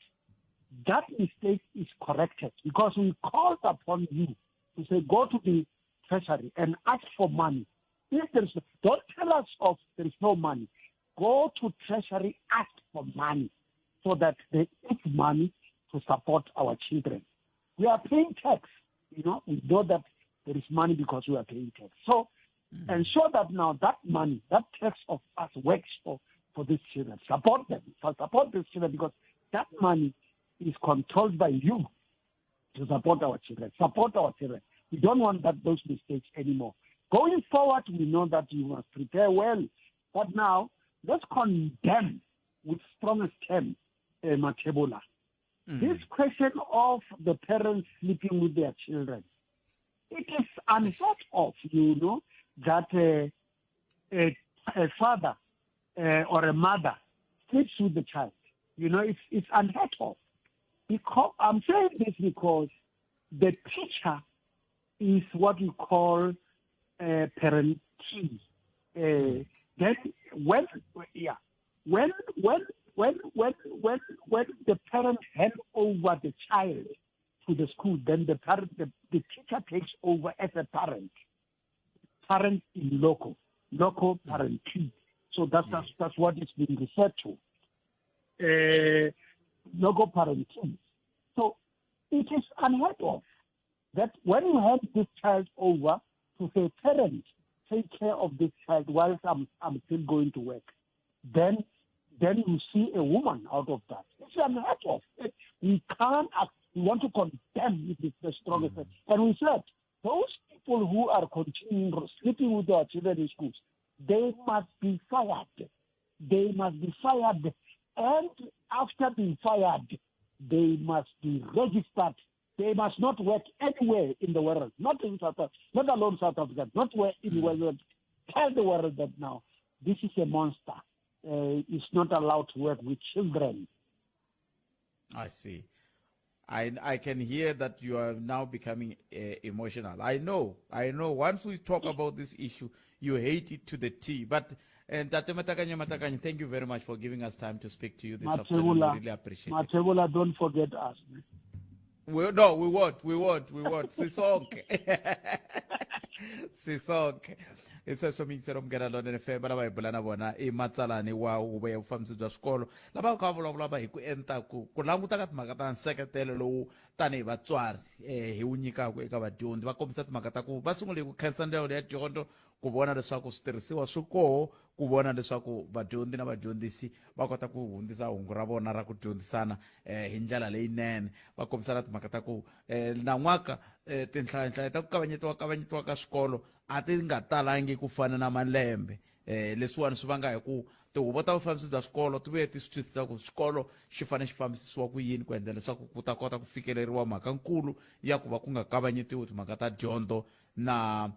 that mistake is corrected because we called upon you to say go to the treasury and ask for money. If there is, don't tell us of there is no money. Go to treasury, ask for money so that there is money to support our children. We are paying tax. You know, we know that there is money because we are paying tax. So mm. ensure that now that money, that tax of us works for, for these children. Support them. Support these children because that money is controlled by you to support our children. Support our children. We don't want that those mistakes anymore. Going forward, we know that you must prepare well. But now, let's condemn with strongest term uh, Mathebula. Mm. This question of the parents sleeping with their children, it is unthought of, you know, that a, a, a father uh, or a mother sleeps with the child. You know, it's, it's unheard of. Because I'm saying this because the teacher is what you call a parentee. Uh, then when yeah, when when when when when when the parent hand over the child to the school, then the parent the, the teacher takes over as a parent, parent in loco, loco parentee. So that's that's, that's what it's being referred to. Uh, loco parentis. So it is unheard of that when you hand this child over to say, parent, take care of this child whilst I'm, I'm still going to work, then then you see a woman out of that. It's unheard of. We can't, act, we want to condemn it with the strongest. Mm. And we said, those people who are continuing sleeping with their children in schools, they must be fired. They must be fired. And after being fired, they must be registered. They must not work anywhere in the world, not in South Africa, not alone South Africa, not where in the mm. world. Tell the world that now this is a monster. Uh, it's not allowed to work with children. I see. I, I can hear that you are now becoming uh, emotional. I know, I know. Once we talk about this issue, you hate it to the T. But and Ntate Matakanye Matakanye, thank you very much for giving us time to speak to you this afternoon. We really appreciate it. Mathebula, don't forget us. We, no, we won't. We won't. We won't. Sisonke. Sisonke. i sweswo miyingiselo munghana lonene fm lava hi bula na vona i matsalani wa huvo ya vufambisi bya swikolo lava kha va vulavula va hi ku enta ku ku languta ka timhaka ta nseketelo lowu tanihi vatswari um hi wu nyikaka eka vadyondzi va kombisa timhaka ta ku va sungule hi ku khensa ndzawulo ya dyondzo ku vona leswaku switirhisiwa swi koho ku vona leswaku vadyondzi na vadyondzisi va kota ku hundzisa hungu ra vona ra ku dyondzisana eh, hi ndlela leyinene va kombisana timhaka ta ku eh, nan'waka eh, tinhlayanhlaya ta ku kavanyetiwa kavanyetiwa ka swikolo a ti nga talangi ku fana na malembe eh, leswiwani swi vanga hi ku tihuvo ta vufambisi bya swikolo ti vuye ti swi twisisa ku xikolo xi fanele xi fambisisiwa ku yini ku endla leswaku ku ta kota ku fikeleriwa mhaka nkulu ya ku va ku nga kavanyetiwi timhaka ta dyondzo na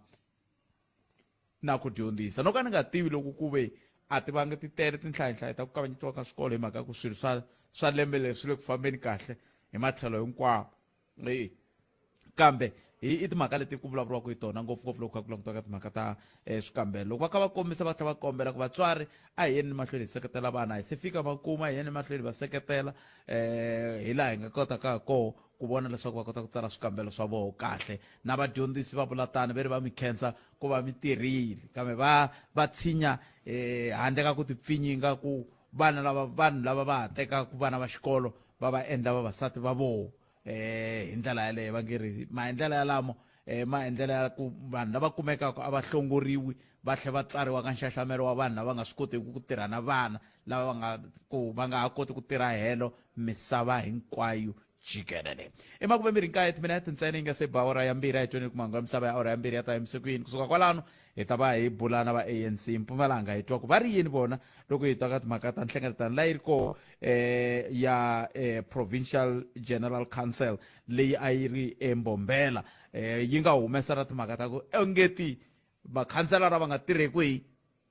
na ku dyondzisa no ka ni nga tivi loko ku ve a ti vanga ti tele tinhlayanhlaya ta ku kavanyetiwa ka swikolo hi mhaka ya ku swilo swa swa lembe leri swi le ku fambeni kahle hi matlhelo hinkwawo e kambe hi i timhaka leti ku vulavuriwaka hi tona ngopfungopfu loko kha ku langutiwa ka timhaka ta eh, swikambelo loko va kha va kombisa va tlhela va kombela ku vatswari a hi yeni mahlweni hi seketela vana hi se fika makuma hi yeni mahlweni va seketela eh hi laha hi nga kotaka ha koho ku vona leswaku va kota ku tsala swikambelo swa voho kahle na vadyondzisi va vula tano ve ri va mi khensa ku va mi tirhile kambe va va tshinya eh handle ka ku tipfinyinga ku vana lava vanhu lava va ha tekaka vana va xikolo va va endla vavasati va voho eh hi ndlela yaleyo va nge ri maendlelo yalamo eh maendlelo ya ku vanhu lava kumekaka a va hlongoriwi va tlhela va tsariwa ka nxaxamelo wa vanhu lava nga swi kotiki ku tirha na vana lava va nga ku va nga ha koti ku tirha helo misava hinkwayo Jikelele. I makumembirhi nkaye timinete ntsena yi nga se ba awara ya mbirhi a hi tweni ku mahungu ya misava ya awara ya mbirhi ya ta emusikwini kusuka kwalano hi ta va hi bula na va ANC Mpumalanga hi twa ku va ri yini vona loko hi twa ka timhaka ta nhlengeletano leyi ri koho eh, ya eh, Provincial General Council leyi a yi ri eMbombela eh, yi nga humesa na timhaka ta ku engeti vakhanselara va nga tirheki hi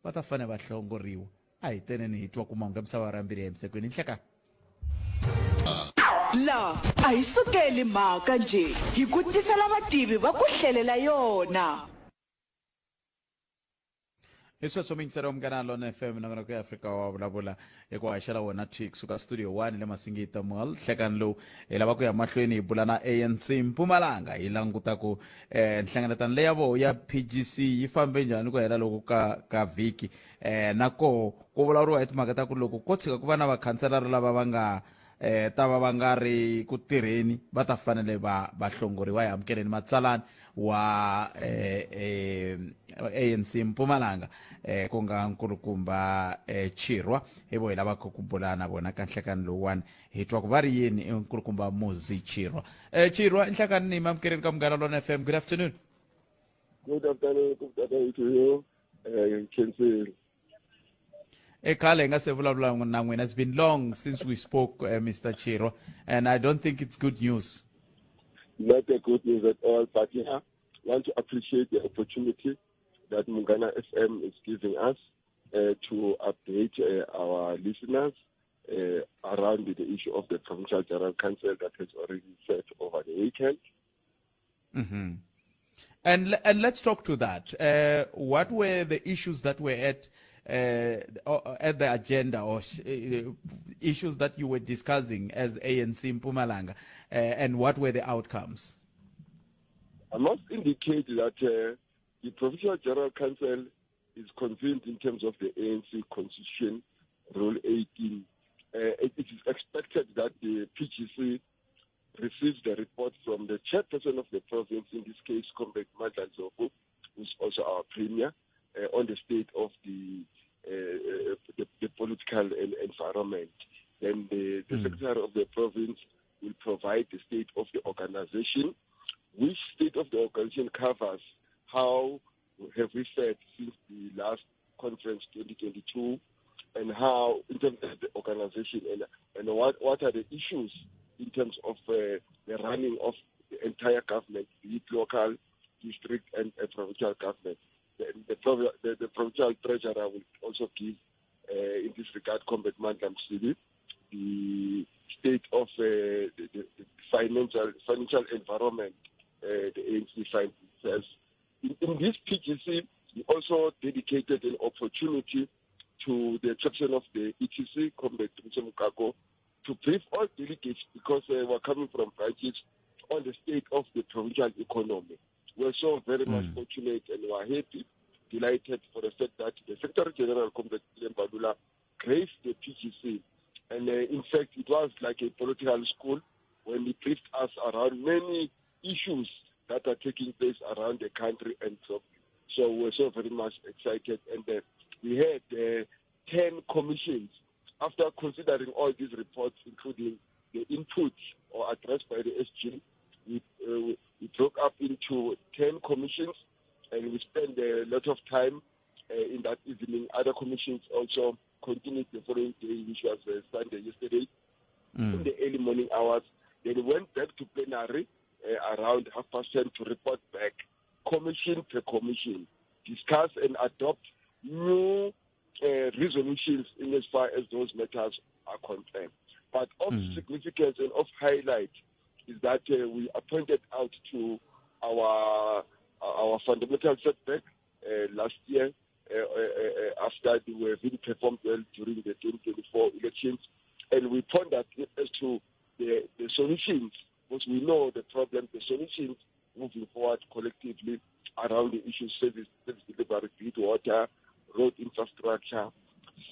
va ta fanele va hlongoriwa a hi teneni hi twa ku mahungu ya misava ra mbirhi ya emisekweni nhlekani La a hi sukeli mhaka njhe hi ku tisela vativi va ku hlelela yona. Hi sweswo miyingiseri wa Munghana Lona FM nongonoko ya Afrika wa vulavula hi ku haxela wona thwi kusuka studio 1 le Masingita Mall nhlekani lowu hi lava ku ya mahlweni hi bula na ANC Mpumalanga hi languta ku eh, nhlengeletano leya voho ya PGC yi fambe njhani ku hela loko ka ka vhiki eh, na koho ku vulavuriwa hi timhaka ta ku loko ko tshika ku va na vakhanselara lava va nga eh ta va va nga ri ku tirheni va ta fanele va va hlongoriwa hi amukeleni matsalani wa eh, eh, ANC Mpumalanga eh, ku nga nkulukumba eh, Chirwa hi vo hi lavaka ku bula na vona ka nhlekani lowuwani hi twa ku va ri yini i nkulukumba Muzi Chirwa eh, Chirwa nhlekani ni mamukeleni ka Munghana Lona FM good afternoon. Good afternoon, good afternoon to you, Khensile. Ekhale hi nga se vulavula na n'wina. It's been long since we spoke, Mr. Chirwa, and I don't think it's good news. Not a good news at all, but yeah, want to appreciate the opportunity that Munghana FM is giving us to update our listeners around the issue of the Provincial General Council that has already set over the weekend. And let's talk to that. What were the issues that were at the agenda, or issues that you were discussing as ANC Mpumalanga, and what were the outcomes? I must indicate that the Provincial General Council is convened in terms of the ANC Constitution, Rule 18. It is expected that the PGC receives the report from the chairperson of the province, in this case, Comrade Mandla Ndlovu, who's also our premier, on the state of the political environment. Then the secretary of the province will provide the state of the organization, which state of the organization covers how have we fared since the last conference 2022, and how in terms of the organization, and what are the issues in terms of the running of the entire government, be it local, district, and provincial government. The provincial treasurer will also give, in this regard, Comrade Mandla Msibi, the state of the financial environment the ANC finds itself. In this PGC, we also dedicated an opportunity to the chairperson of the ETC, Comrade Tumiso Mukako, to brief all delegates, because we're coming from branches, on the state of the provincial economy. We're so very much fortunate, and we're happy, delighted for the fact that the Secretary General, Comrade Mbalula, graced the PGC. And in fact, it was like a political school when he briefed us around many issues that are taking place around the country and so. So we're so very much excited. And we had 10 commissions. After considering all these reports, including the inputs or addressed by the SG, we broke up into 10 commissions, and we spent a lot of time in that evening. Other commissions also continued the following day, which was Sunday yesterday, in the early morning hours. Then we went back to plenary around 10:30 to report back, commission per commission, discuss and adopt new resolutions in as far as those matters are concerned. But of significance and of highlight is that we appointed out to our fundamental setback last year after they were being performed well during the 2024 elections. And we pondered as to the solutions, because we know the problem, the solutions moving forward collectively around the issues, service delivery, be it water, road infrastructure,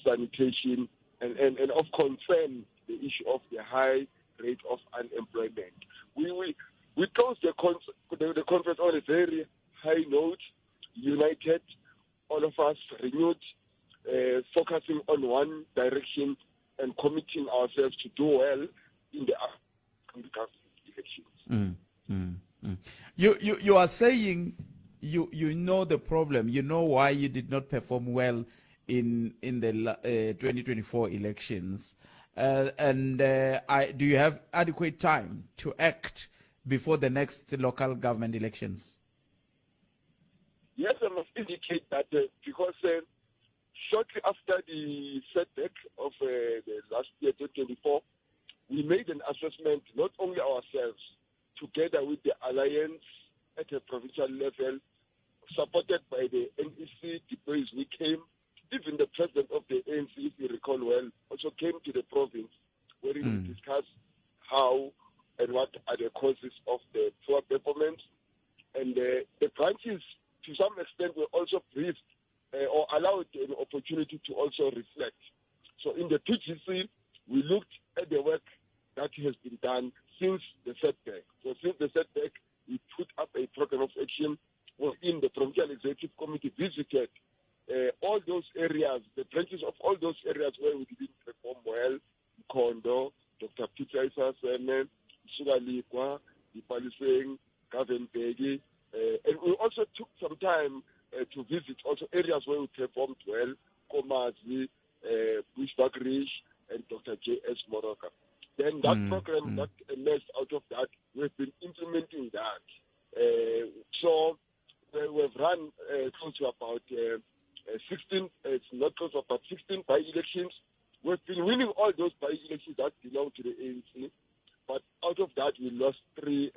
sanitation, and of concern, the issue of the high rate of unemployment. We closed the conference on a very high note, united, all of us renewed, focusing on one direction and committing ourselves to do well in the local government elections. You are saying you know the problem. You know why you did not perform well in the 2024 elections. And do you have adequate time to act before the next local government elections? Yes, I must indicate that because shortly after the setback of the last year, 2024, we made an assessment, not only ourselves, together with the alliance at a provincial level, supported by the NEC, the boys we came, even the president of the ANC, if you recall well, also came to the province where we discussed how and what are the causes of the poor performance. And the branches, to some extent, were also briefed or allowed an opportunity to also reflect. So in the PGC, we looked at the work that has been done since the setback. So since the setback, we put up a program of action wherein the Provincial Executive Committee visited all those areas, the branches of all those areas where we didn't perform well, Mkhondo, Dr. Peter Seme, Sugalikwa, Dipaleseng, Govan Mbeki, and we also took some time to visit also areas where we performed well, Nkomazi, Bushbuckridge, and Dr. J.S. Moroka. Then that program that emerged out of that, we've been implementing that. So we've run close to about 16, it's not close to about 16 by-elections. We've been winning all those by-elections that belong to the ANC, but out of that, we lost 3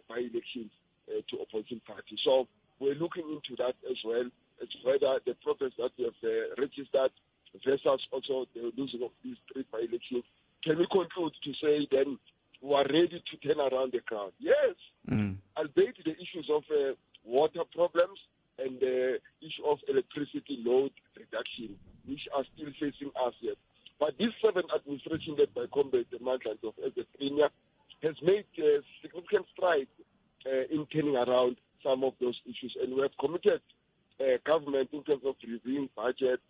by-elections to opposition parties. So we're looking into that as well, as whether the progress that we have registered versus also the losing of these 3 by-elections. Can we conclude to say then we are ready to turn around the ground? Yes. Albeit the issues of water problems and the issue of electricity load reduction, which are still facing us yet. But this seventh administration led by Comrade Mandla Ndlovu as the premier has made significant strides in turning around some of those issues. And we have committed government in terms of reviewing budgets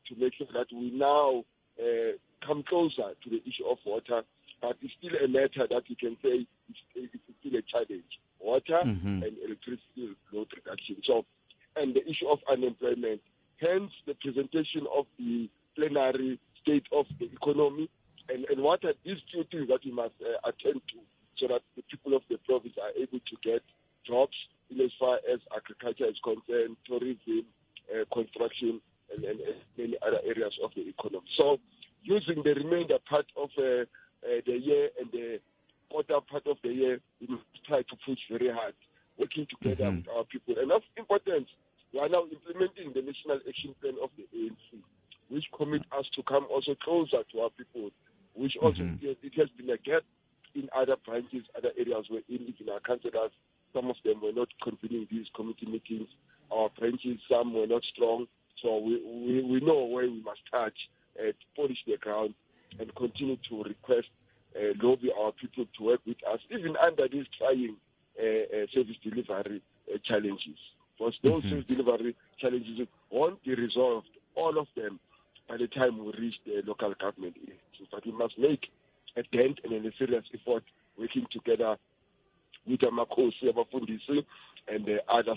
to make sure that we now come closer to the issue of water. But it's still a matter that you can say it's still a challenge. Water and electricity load reduction. So, and the issue of unemployment. Hence the presentation of the plenary state of the economy and what are these two things that we must attend to so that the people of the province are able to get jobs in as far as agriculture is concerned, tourism, construction, and many other areas of the economy. So using the remainder part of the year and the quarter part of the year, we must try to push very hard, working together with our people. And of importance, we are now implementing the National Action Plan of the ANC, which commit us to come also closer to our people, which also it has been a gap in other branches, other areas where even our councillors, some of them were not convening these committee meetings. Our branches, some were not strong. So we know where we must touch, to polish the ground, and continue to request, lobby our people to work with us, even under these trying service delivery challenges. Because those service delivery challenges won't be resolved, all of them, by the time we reach the local government elections. But we must make a dent and a serious effort working together with the Makosi, Abafundisi, and the other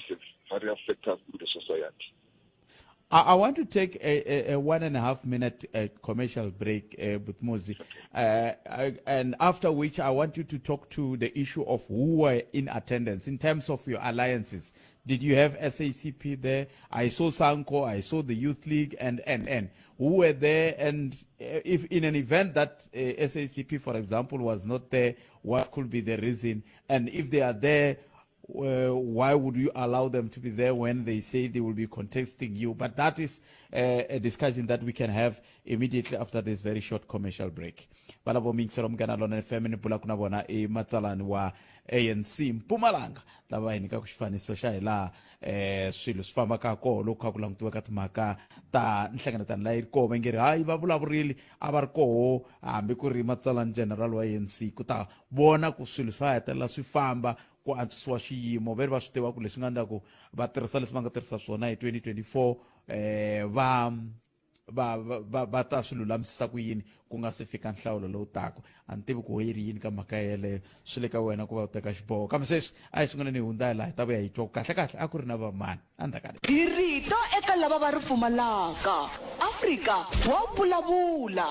various sectors in the society. I want to take a 1.5 minute commercial break with Muzi, and after which I want you to talk to the issue of who were in attendance in terms of your alliances. Did you have SACP there? I saw SANCO, I saw the Youth League, and who were there? And if in an event that SACP, for example, was not there, what could be the reason? And if they are there, why would you allow them to be there when they say they will be contesting you? But that is a discussion that we can have immediately after this very short commercial break. Balabo mingiselo Munghana Lonene FM ni bula kuna vona i matsalani wa ANC Mpumalanga lava hi nyikaka xifaniso xa hi laha swilo swi fambaka koho loko kha ku langutiwa ka timhaka ta nhlengeletano laha yi ri koho va nge ri hayi va vulavurile a va ri koho hambi ku ri matsalani general wa ANC ku ta vona ku swilo swa hetelela swi famba ku antswisiwa xiyimo ve ri va swi tiva ku leswi nga endla ku va tirhisa leswi va nga tirhisa swona hi 2024 va va va va ta swi lulamisisa ku yini ku nga si fika nhlawulo lowu taka a ni tivi ku ho yi ri yini ka mhaka yeleyo swi le ka wena ku va u teka xiboho kambe sweswi a hi sunguleni hi hundza hi laha hi ta vuya hi twa ku kahle kahle a ku ri na vamani endzhaku ka leswi Hi rito eka lava va ri pfumalaka. Afrika wa vulavula.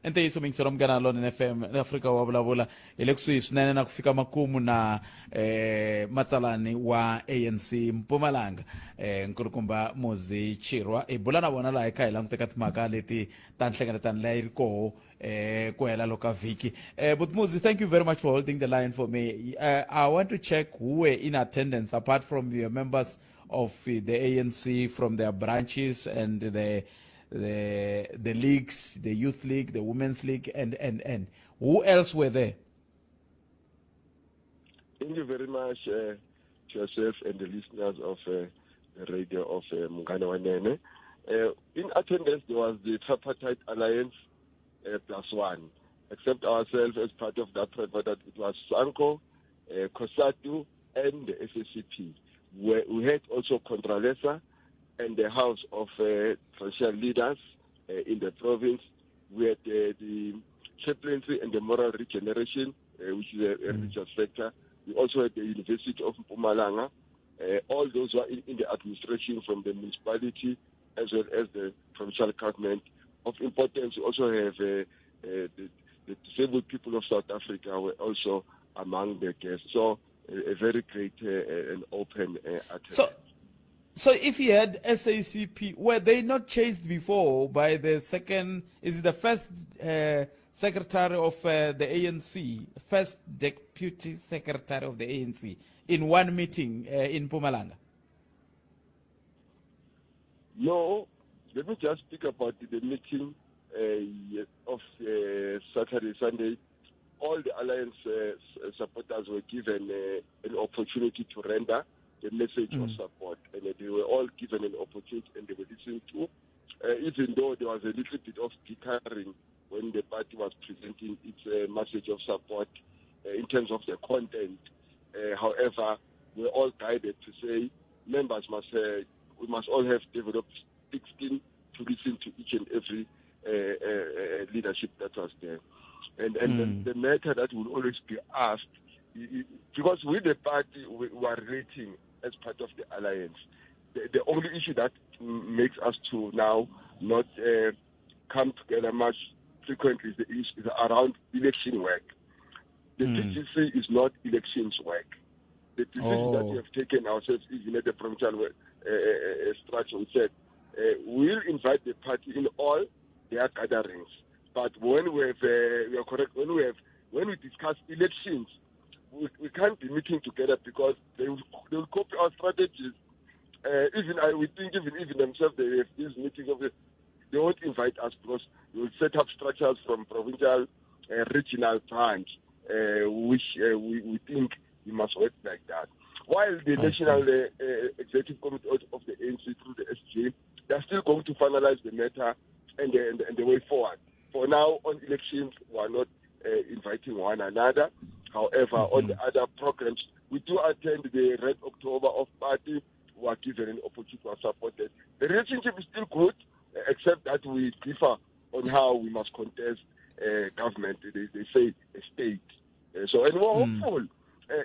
I ntiyiso muyingiseri wa munghana lonene fm afrika wa vulavula hi le kusuhi swinene na ku fika makumu na eh, matsalani wa anc mpumalanga eh, nkulukumba muzi chirwa hi bula na vona laha hi kha hi languteka timhaka leti ta nhlengeletano leyi ri koho eh, ku hela loka vhiki eh, but muzi thank you very much for holding the line for me i want to check who were in attendance apart from your members of the anc from their branches and the the the leagues, the youth league, the women's league, and and and who else were there? Thank you very much to yourself and the listeners of the radio of Mungana Wanene. In attendance, there was the Tripartite Alliance plus one, except ourselves as part of that tripartite. It was SANCO, COSATU, and the SACP. We, we had also Contralesa and the House of Traditional Leaders in the province. We had the chaplaincy and the moral regeneration, which is a, a religious sector. We also had the University of Mpumalanga. All those who are in, in the administration from the municipality as well as the provincial government. Of importance, we also have the, the disabled people of South Africa were also among the guests. So a, a very great and open attendance. So, so if you had SACP, were they not chased before by the second, is it the first secretary of the ANC, first deputy secretary of the ANC, in one meeting in Mpumalanga? No, let me just speak about the meeting of Saturday, Sunday. All the alliance supporters were given an opportunity to render the message of support, and they were all given an opportunity and they were listened to. Even though there was a little bit of bickering when the party was presenting its message of support in terms of the content. However, we're all guided to say members must we must all have developed thick skin to listen to each and every leadership that was there. And, and the, the matter that will always be asked, because with the party we, we are relating as part of the alliance. The, the only issue that makes us to now not come together much frequently is the issue is around election work. The PGC is not elections work. The decision oh. that we have taken ourselves, even at the provincial structure, we said we'll invite the party in all their gatherings. But when we have, we are correct, when we have, when we discuss elections, we, we can't be meeting together because they will, they will copy our strategies. Even I, we think even even themselves they have these meetings of the, they won't invite us because we will set up structures from provincial, regional branch, which we, we think we must work like that. While the I National Executive Committee of the ANC through the SG, they are still going to finalize the matter and the, and the, and the way forward. For now, on elections, we are not inviting one another. However, mm-hmm. on the other programs, we do attend the Red October of Party. We are given an opportunity to support it. The relationship is still good, except that we differ on how we must contest government. They, they say a state. So, and we're hopeful,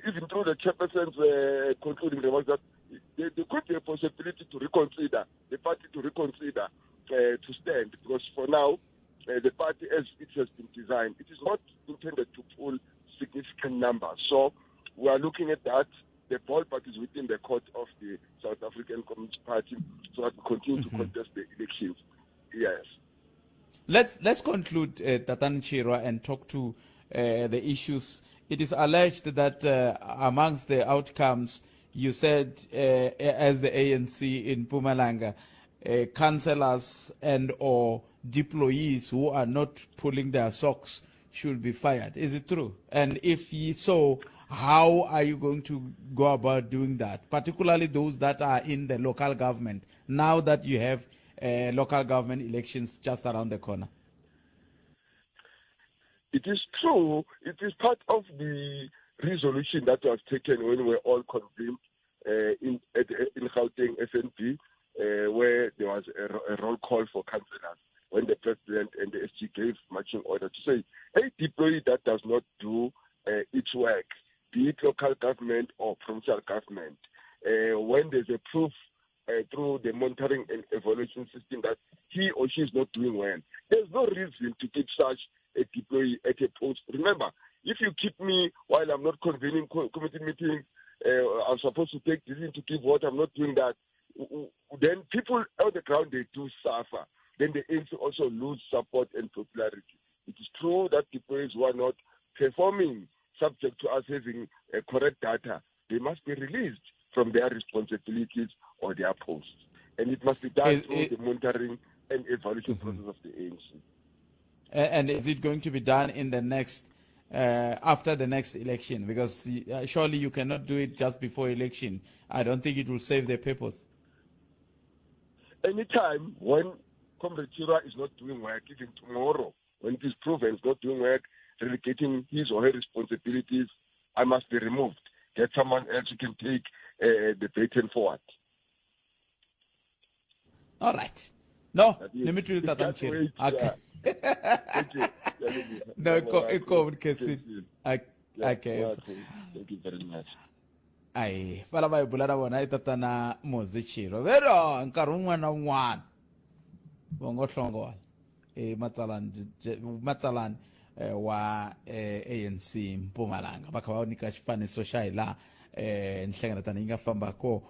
even through the chairperson's concluding remarks, that there, there could be a possibility to reconsider, the party to reconsider to stand, because for now, the party as it has been designed, it is not intended to pull significant numbers. So we are looking at that. The ballpark is within the court of the South African Communist Party, so that we continue mm-hmm. to contest the elections. Yes. Let's let's conclude, Tatan Chirwa, and talk to the issues. It is alleged that amongst the outcomes, you said as the ANC in Mpumalanga, councillors and or deployees who are not pulling their socks should be fired. Is it true? And if so, how are you going to go about doing that? Particularly those that are in the local government, now that you have local government elections just around the corner. It is true. It is part of the resolution that was taken when we were all convened in, at, in Gauteng FNB where there was a, a roll call for councillors when the president and the SG gave marching order to say a deployee that does not do its work, be it local government or provincial government, when there's a proof through the monitoring and evaluation system that he or she is not doing well. There's no reason to keep such a deployee at a post. Remember, if you keep me while I'm not convening committee meetings, I'm supposed to take decision to give what I'm not doing that. Then people on the ground, they do suffer. Then the ANC also lose support and popularity. It is true that deployees who are not performing, subject to us having correct data, they must be released from their responsibilities or their posts. And it must be done is, through it, the monitoring and evaluation mm-hmm. process of the ANC. And is it going to be done in the next, after the next election? Because surely you cannot do it just before election. I don't think it will save the purpose. Anytime when Comrade Chirwa is not doing work, even tomorrow, when it is proven he's not doing work, relegating his or her responsibilities, I must be removed. Get someone else who can take the baton forward. All right. No, ni mi twile tata Mchiri. Okay. Thank you. No, ko Mkhesini. Okay. Thank you very much. Ayi, va lava hi bula na vona i tatana Muzi Chiro. Vero nkarhi wun'wana na wun'wana va ngo hlongola i matsalani matsalani eh, wa eh, ANC Mpumalanga va kha va nyika xifaniso xa hi laha eh, nhlengeletano yi nga famba ko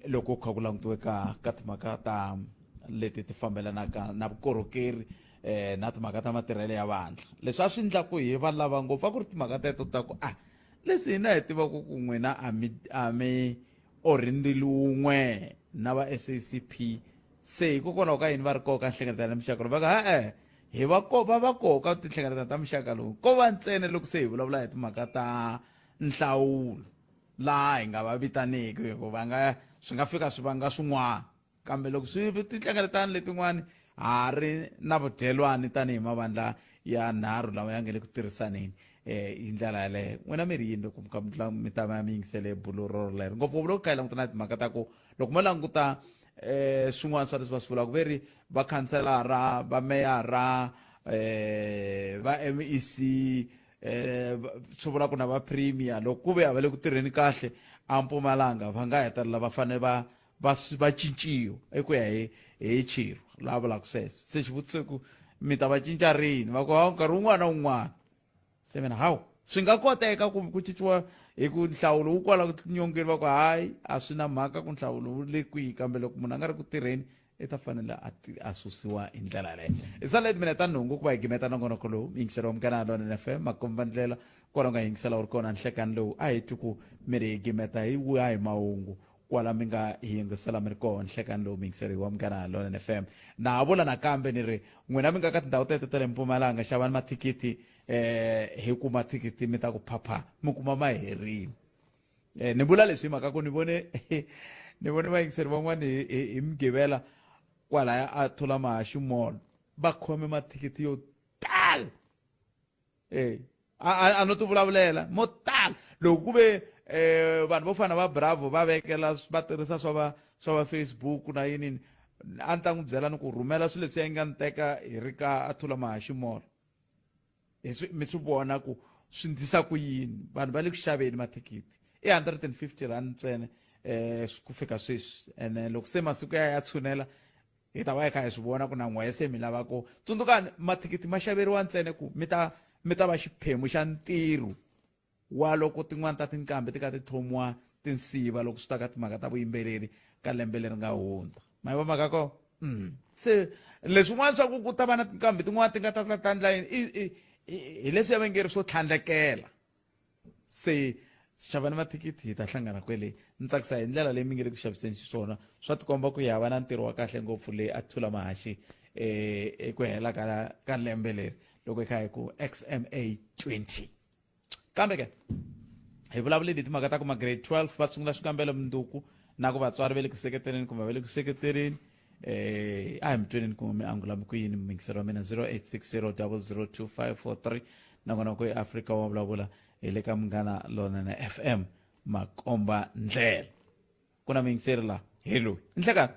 loko ku kha ku langutiwe ka ka timhaka ta leti ti fambelanaka na vukorhokeri eh, na timhaka ta matirhelo ya vandla leswi a swi endla ku hi va lava ngopfu a ku ri timhaka teto ta ku ah leswi hina hi tivaka ku n'wina a mi a mi orhi mbilu wun'we na va SACP se hikokwalaho ka yini va ri koka nhlengeletano ya muxaka lowu va ka e-e hi va ko va va koka tinhlengeletano ta muxaka lowu ko va ntsena loko se hi vulavula hi timhaka ta nhlawulo laha hi nga va vitaniki hikuva va nga swi nga fika swi vanga swin'wana kambe loko swi tinhlengeletano letin'wani ha ri na vudyelwani tanihi mavandla ya nharhu lawa ya nga le ku tirhisaneni eh hi ndlela yaleyo n'wina mi ri yini loko mi ta va mi yingisele bulo rorolero ngopfungopfu loko kha hi languta na timhaka ta ku loko mo languta eh swin'wana swa leswi va swi vulaka ve ri va khanselara va meyara eh va MEC eh swi vula ku na va premier loko ku ve a va le ku tirheni kahle a Mpumalanga va nga hetelela va fanele va va va cinciwa i ku ya hi hi Chirwa laha vulaka sweswo se xivutiso ku mi ta va cinca rini va ku hawu nkarhi wun'wana na wun'wana se mina hawu swi nga koteka ku ku cinciwa hi ku nhlawulo wu kwala nyongeni va ku hayi a swi na mhaka ku nhlawulo wu le kwihi kambe loko munhu a nga ri ku tirheni i ta fanele a a susiwa hi ndlela yaleyo i sale timina ta nhungu ku va hi gimeta nongonoko lowu yingiselo wa munghana lonene fm makomba ndlela kwala u nga yingisela u ri kona nhlekani lowu a hi twi ku mi ri hi gimeta hi wiha hi mahungu kwala mi nga hi yingisela mi ri kona nhlekani lowu mi yingiseriwa wa munghana lonene fm na ha vula nakambe ni ri n'wina mi nga ka tindhawu teto ta le mpumalanga xavani mathikithi eh hi ku mathikithi mi ta ku phapha mi kuma ma herile eh ni vula leswi hi mhaka ku ni vone ni vone vayingiseri van'wani hi hi mugqivela kwalaya a thula mahaxi mall va khome mathikithi yo tala eh a no ti vulavulela mo tala loko ku ve eh vanhu vo fana va bravo va vekela va tirhisa swa va swa va facebook na yini a ni ta n'wi byela ni ku rhumela swilo leswi ya nga ni teka hi ri ka a thula mahaxi mall hi swi mi swi vona ku swi ndlisa ku yini vanhu va le ku xaveni mathikithi i 150 rand ntsena eh ku fika sweswi ene loko se masiku ya ya tshunela hi ta va hi kha hi swi vona ku na n'wehe se mi lava ku tsundzukani mathikithi ma xaveriwa ntsena ku mi ta mi ta va xiphemu xa ntirho wa loko tin'wana ta tinqambi ti ka ti thomiwa tinsiva loko swi ta ka timhaka ta vuyimbeleri ka lembe leri nga hundza ma yi va mhaka ko mm. se leswin'wana swa ku ku ta va na tinqambi tin'wana ti nga ta ta ndla yini hi leswi ya va nge ri swo tlhandlekela se xavani mathikithi hi ta hlangana kwele ni tsakisa hi ndlela leyi mi nge le ku xaviseni xiswona swa tikomba ku ya va na ntirho wa kahle ngopfu leyi a thula mahaxi eh eku hela ka ka lembe leri loko hi kha hi ku XMA 20 kambe ke hi vulavule hi timhaka ta ku ma grade 12 va sungula swikambelo munduku na ku vatswari va le ku seketeleni kumbe va le ku seketeleni eh a hi mi tweneni kumbe mi angula mi ku yini muyingiseri wa mina 0860002543 nakona ku eAfrika wa vulavula hi le ka munghana lonene FM makomba ndlela ku na muyingiseri la Hi loyi nhlekani.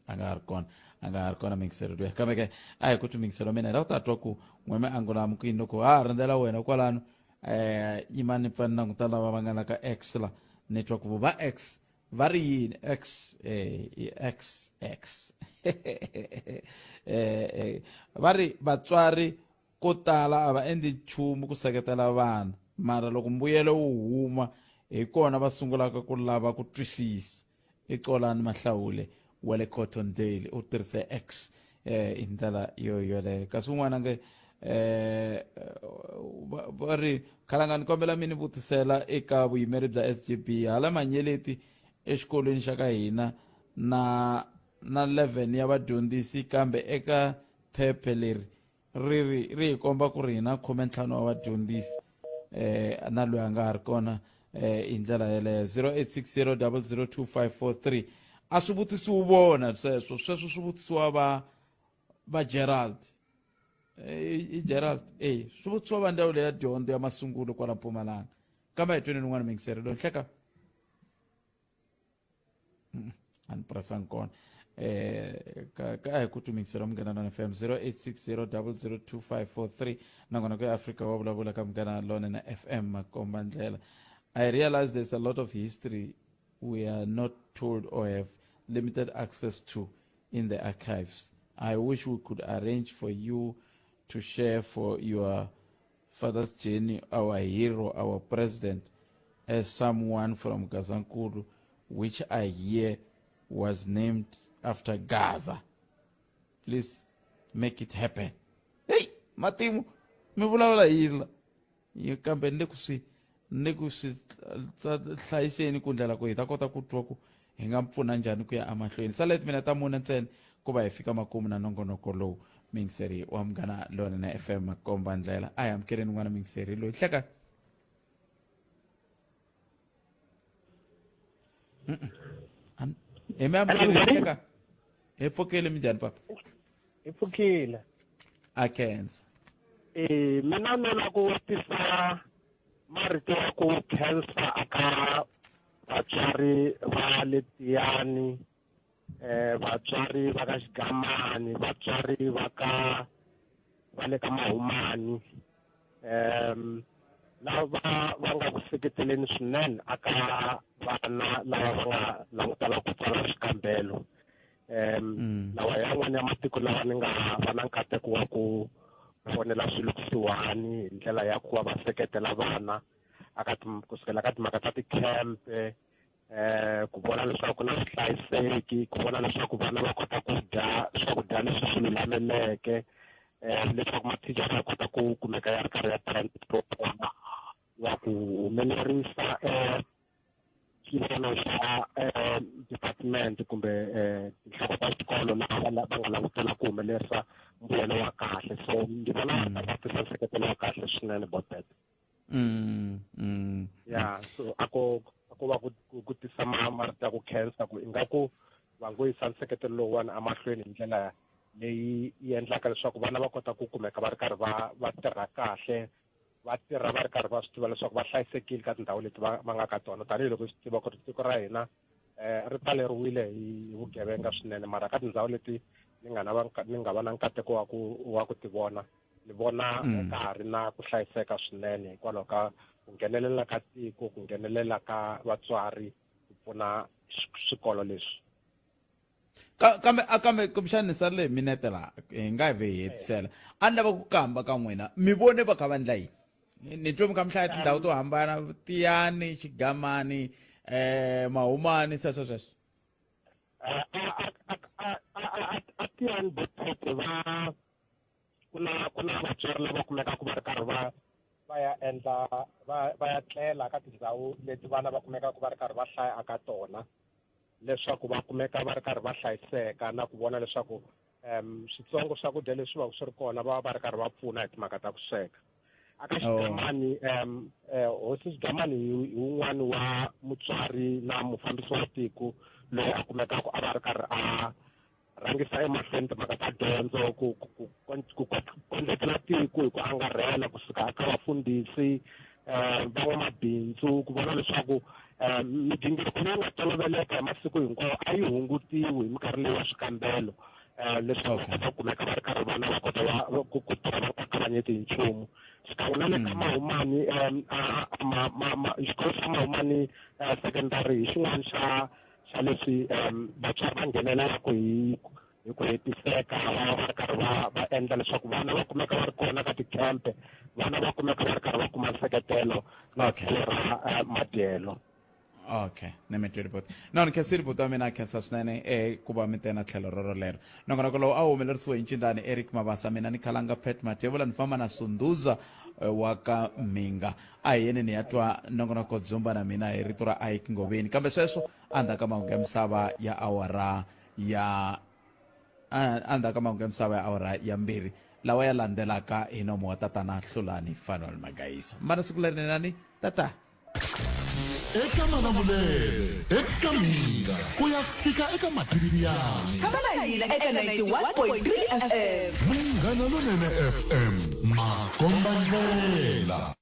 A nga ha ri kona, a nga ha ri kona mingiselo luya. Kambe ke a hi ku twi mingiselo mina hi lava ku ta twa ku n'weme angula kwini loko ha ha rindzela wena kwalano. Yimani ni pfa ni languta lava va nga la ka X la, ni twa ku va X va ri yini. X i X X va ri vatswari ko tala a va endli nchumu ku seketela vana, mara loko mbuyelo wu huma hi kona va sungulaka ku lava ku twisisa. I Xolani Mahlawule wa le Cottondale, u tirhise X hi ndlela yo yoleyo. Kasi un'wana nge va ri khalanga ni kombela mi ni vutisela eka vuyimeri bya SGB hala Manyeleti exikolweni xa ka hina na 11 ya vadyondzisi, kambe eka phephe leri ri ri ri hi komba ku ri hina 15 wa vadyondzisi na loyi a nga ha ri kona hi ndlela yeleyo. 0860002543 a swi vutisiwi vona sweswo, sweswo swi vutisiwa va Gerald. I Gerald swi vutisiwa va ndzawulo ya dyondzo ya masungulo kwala Mpumalanga. Kambe hi tweni rin'wana mingiseri loyi nhleka a ni purasanga kona. Ka hi ku tumingisela Munghana Lona FM 0860002543 nakona ku ya Afrika wa vulavula ka Munghana Lona na FM makomba ndlela. I realize there's a lot of history we are not told or have limited access to in the archives. I wish we could arrange for you to share for your father's journey, our hero, our president, as someone from Gazankulu, which I hear was named after Gaza. Please make it happen. Hey, matimu, mi vulavula yini la? Kambe ni le ku swi ni ku swi hlayiseni ku ndlela ku hi ta kota ku twa ku hi nga pfuna njhani ku ya emahlweni. Sale mina ta mune ntsena ku va hi fika makumu na nongonoko lowu mingiseri wa Munghana Lona na FM makomba ndlela. A hi amukeleni n'wana mingiseri loyi hleka. Hi mi amukeleni hleka. Hi pfukile, minjhani papa? Hi pfukile. A khensa. Mina ni la ku tisa marito ya ku khensa aka vatswari va le Tiyani, vatswari va ka Xigamani, vatswari va ka va le ka Mahumani, lava va nga ku seketeleni swinene aka vana lava va nga langutela ku tsala swikambelo. Lawa yan'wana ya matiko lawa ni nga va na nkateko wa ku fonela swilo kusuhani hi ndlela ya ku va va seketela vana aka kusukela ka timhaka ta ti-camp, ku vona leswaku ku na vuhlayiseki, ku vona leswaku vana va kota ku dya swakudya leswi swi lulameleke, leswaku mathicara ya kota ku kumeka ya ri karhi ya tirha ntirho wa vona wa ku humelerisa xivono xa department kumbe tinhloko ta xikolo laha va nga langutela ku humelerisa mbuyelo wa kahle. So ndzi vona va tisa nseketelo wa kahle swinene Botbet. Ya, so a ko va ku tisa marito ya ku khensa ku ingaku va ngo yisa nseketelo lowuwani emahlweni hi ndlela leyi yi endlaka leswaku vana va kota ku kumeka va ri karhi va tirha kahle, va tirha va ri karhi va swi tiva leswaku va hlayisekile ka tindhawu leti va nga ka tona, tanihiloko hi swi tiva ku ri tiko ra hina ri taleriwile hi vugevenga swinene. Mara ka tindhawu leti ni nga na ni nga va na nkateko wa ku ti vona, ni vona ka ha ri na ku hlayiseka swinene hikwalaho ka ku nghenelela ka tiko, ku nghenelela ka vatswari ku pfuna swikolo leswi. Kambe kumbexana ni sarile hi minete laha hi nga vi hi hetisela. A ni lava ku kamba ka n'wina, mi vone va kha va endla yini? Ni twe mi kha mi hlaya tindhawu to hambana, Tiyani, Xigamani, Mahumani, sweswo sweswo. A Tiyani Botete va ku na vatswari lava kumekaka va ri karhi va ya endla va ya tlela ka tindhawu leti vana va kumekaka va ri karhi va hlaya aka tona, leswaku va kumeka va ri karhi va hlayiseka na ku vona leswaku switsongo swakudya leswi va swi ri kona va va ri karhi va pfuna hi timhaka ta ku sweka. Aka Xigamani, hosi Xigamani hi wun'wani wa mutswari na mufambisi wa tiko loyi a kumekaka a va ri karhi a rhangisa emahlweni timhaka ta dyondzo ku kondletela tiko hi ku angarhela, kusuka eka vafundhisi, van'wamabindzu, ku vona leswaku Um migingiriko leyi nga toloveleka hi masiku hinkwawo a yi hungutiwi hi minkarhi leyi ya swikambelo um leswaku va kota ku kumeka va ri karhi vana va kota va ku ku tirha va nga kavanyeti hi nchumu. Xikan'we na le ka Mahumani um xikolo xa Mahumani Secondary hi xin'wana xa xa leswi um vatswari va nghenelelaka hi hi ku hetiseka va va ri karhi va va endla leswaku vana va kumeka va ri kona ka ti-camp vana va kumeka va ri karhi va kuma nseketelo na tlhelo ra eh, madyelo okay ni mi twile buti no ni khensile buti wa mina khensa swinene eh ku va mi tena tlhelo roro lero nongonoko lowu a wu humelerisiwe hi ncindani eric mabasa mina ni khalanga pet matevula ni famba na sunduza eh, wa ka mhinga a hi yeni ni ya twa nongonoko dzumba na mina hi rito ra ike ngoveni kambe sweswo endzhaku ka mahungu ya misava ya awara ya endzhaku ka mahungu ya misava ya awara ya mbirhi lawa ya landzelaka hi nomo wa tatana hlulani fanuel magayisa mana siku lerinenani tata eka malamulele eka mhinga ku ya fika eka matiriyani Tshama na hina eka 91.3 FM. Munghana Lonene FM makombandlela.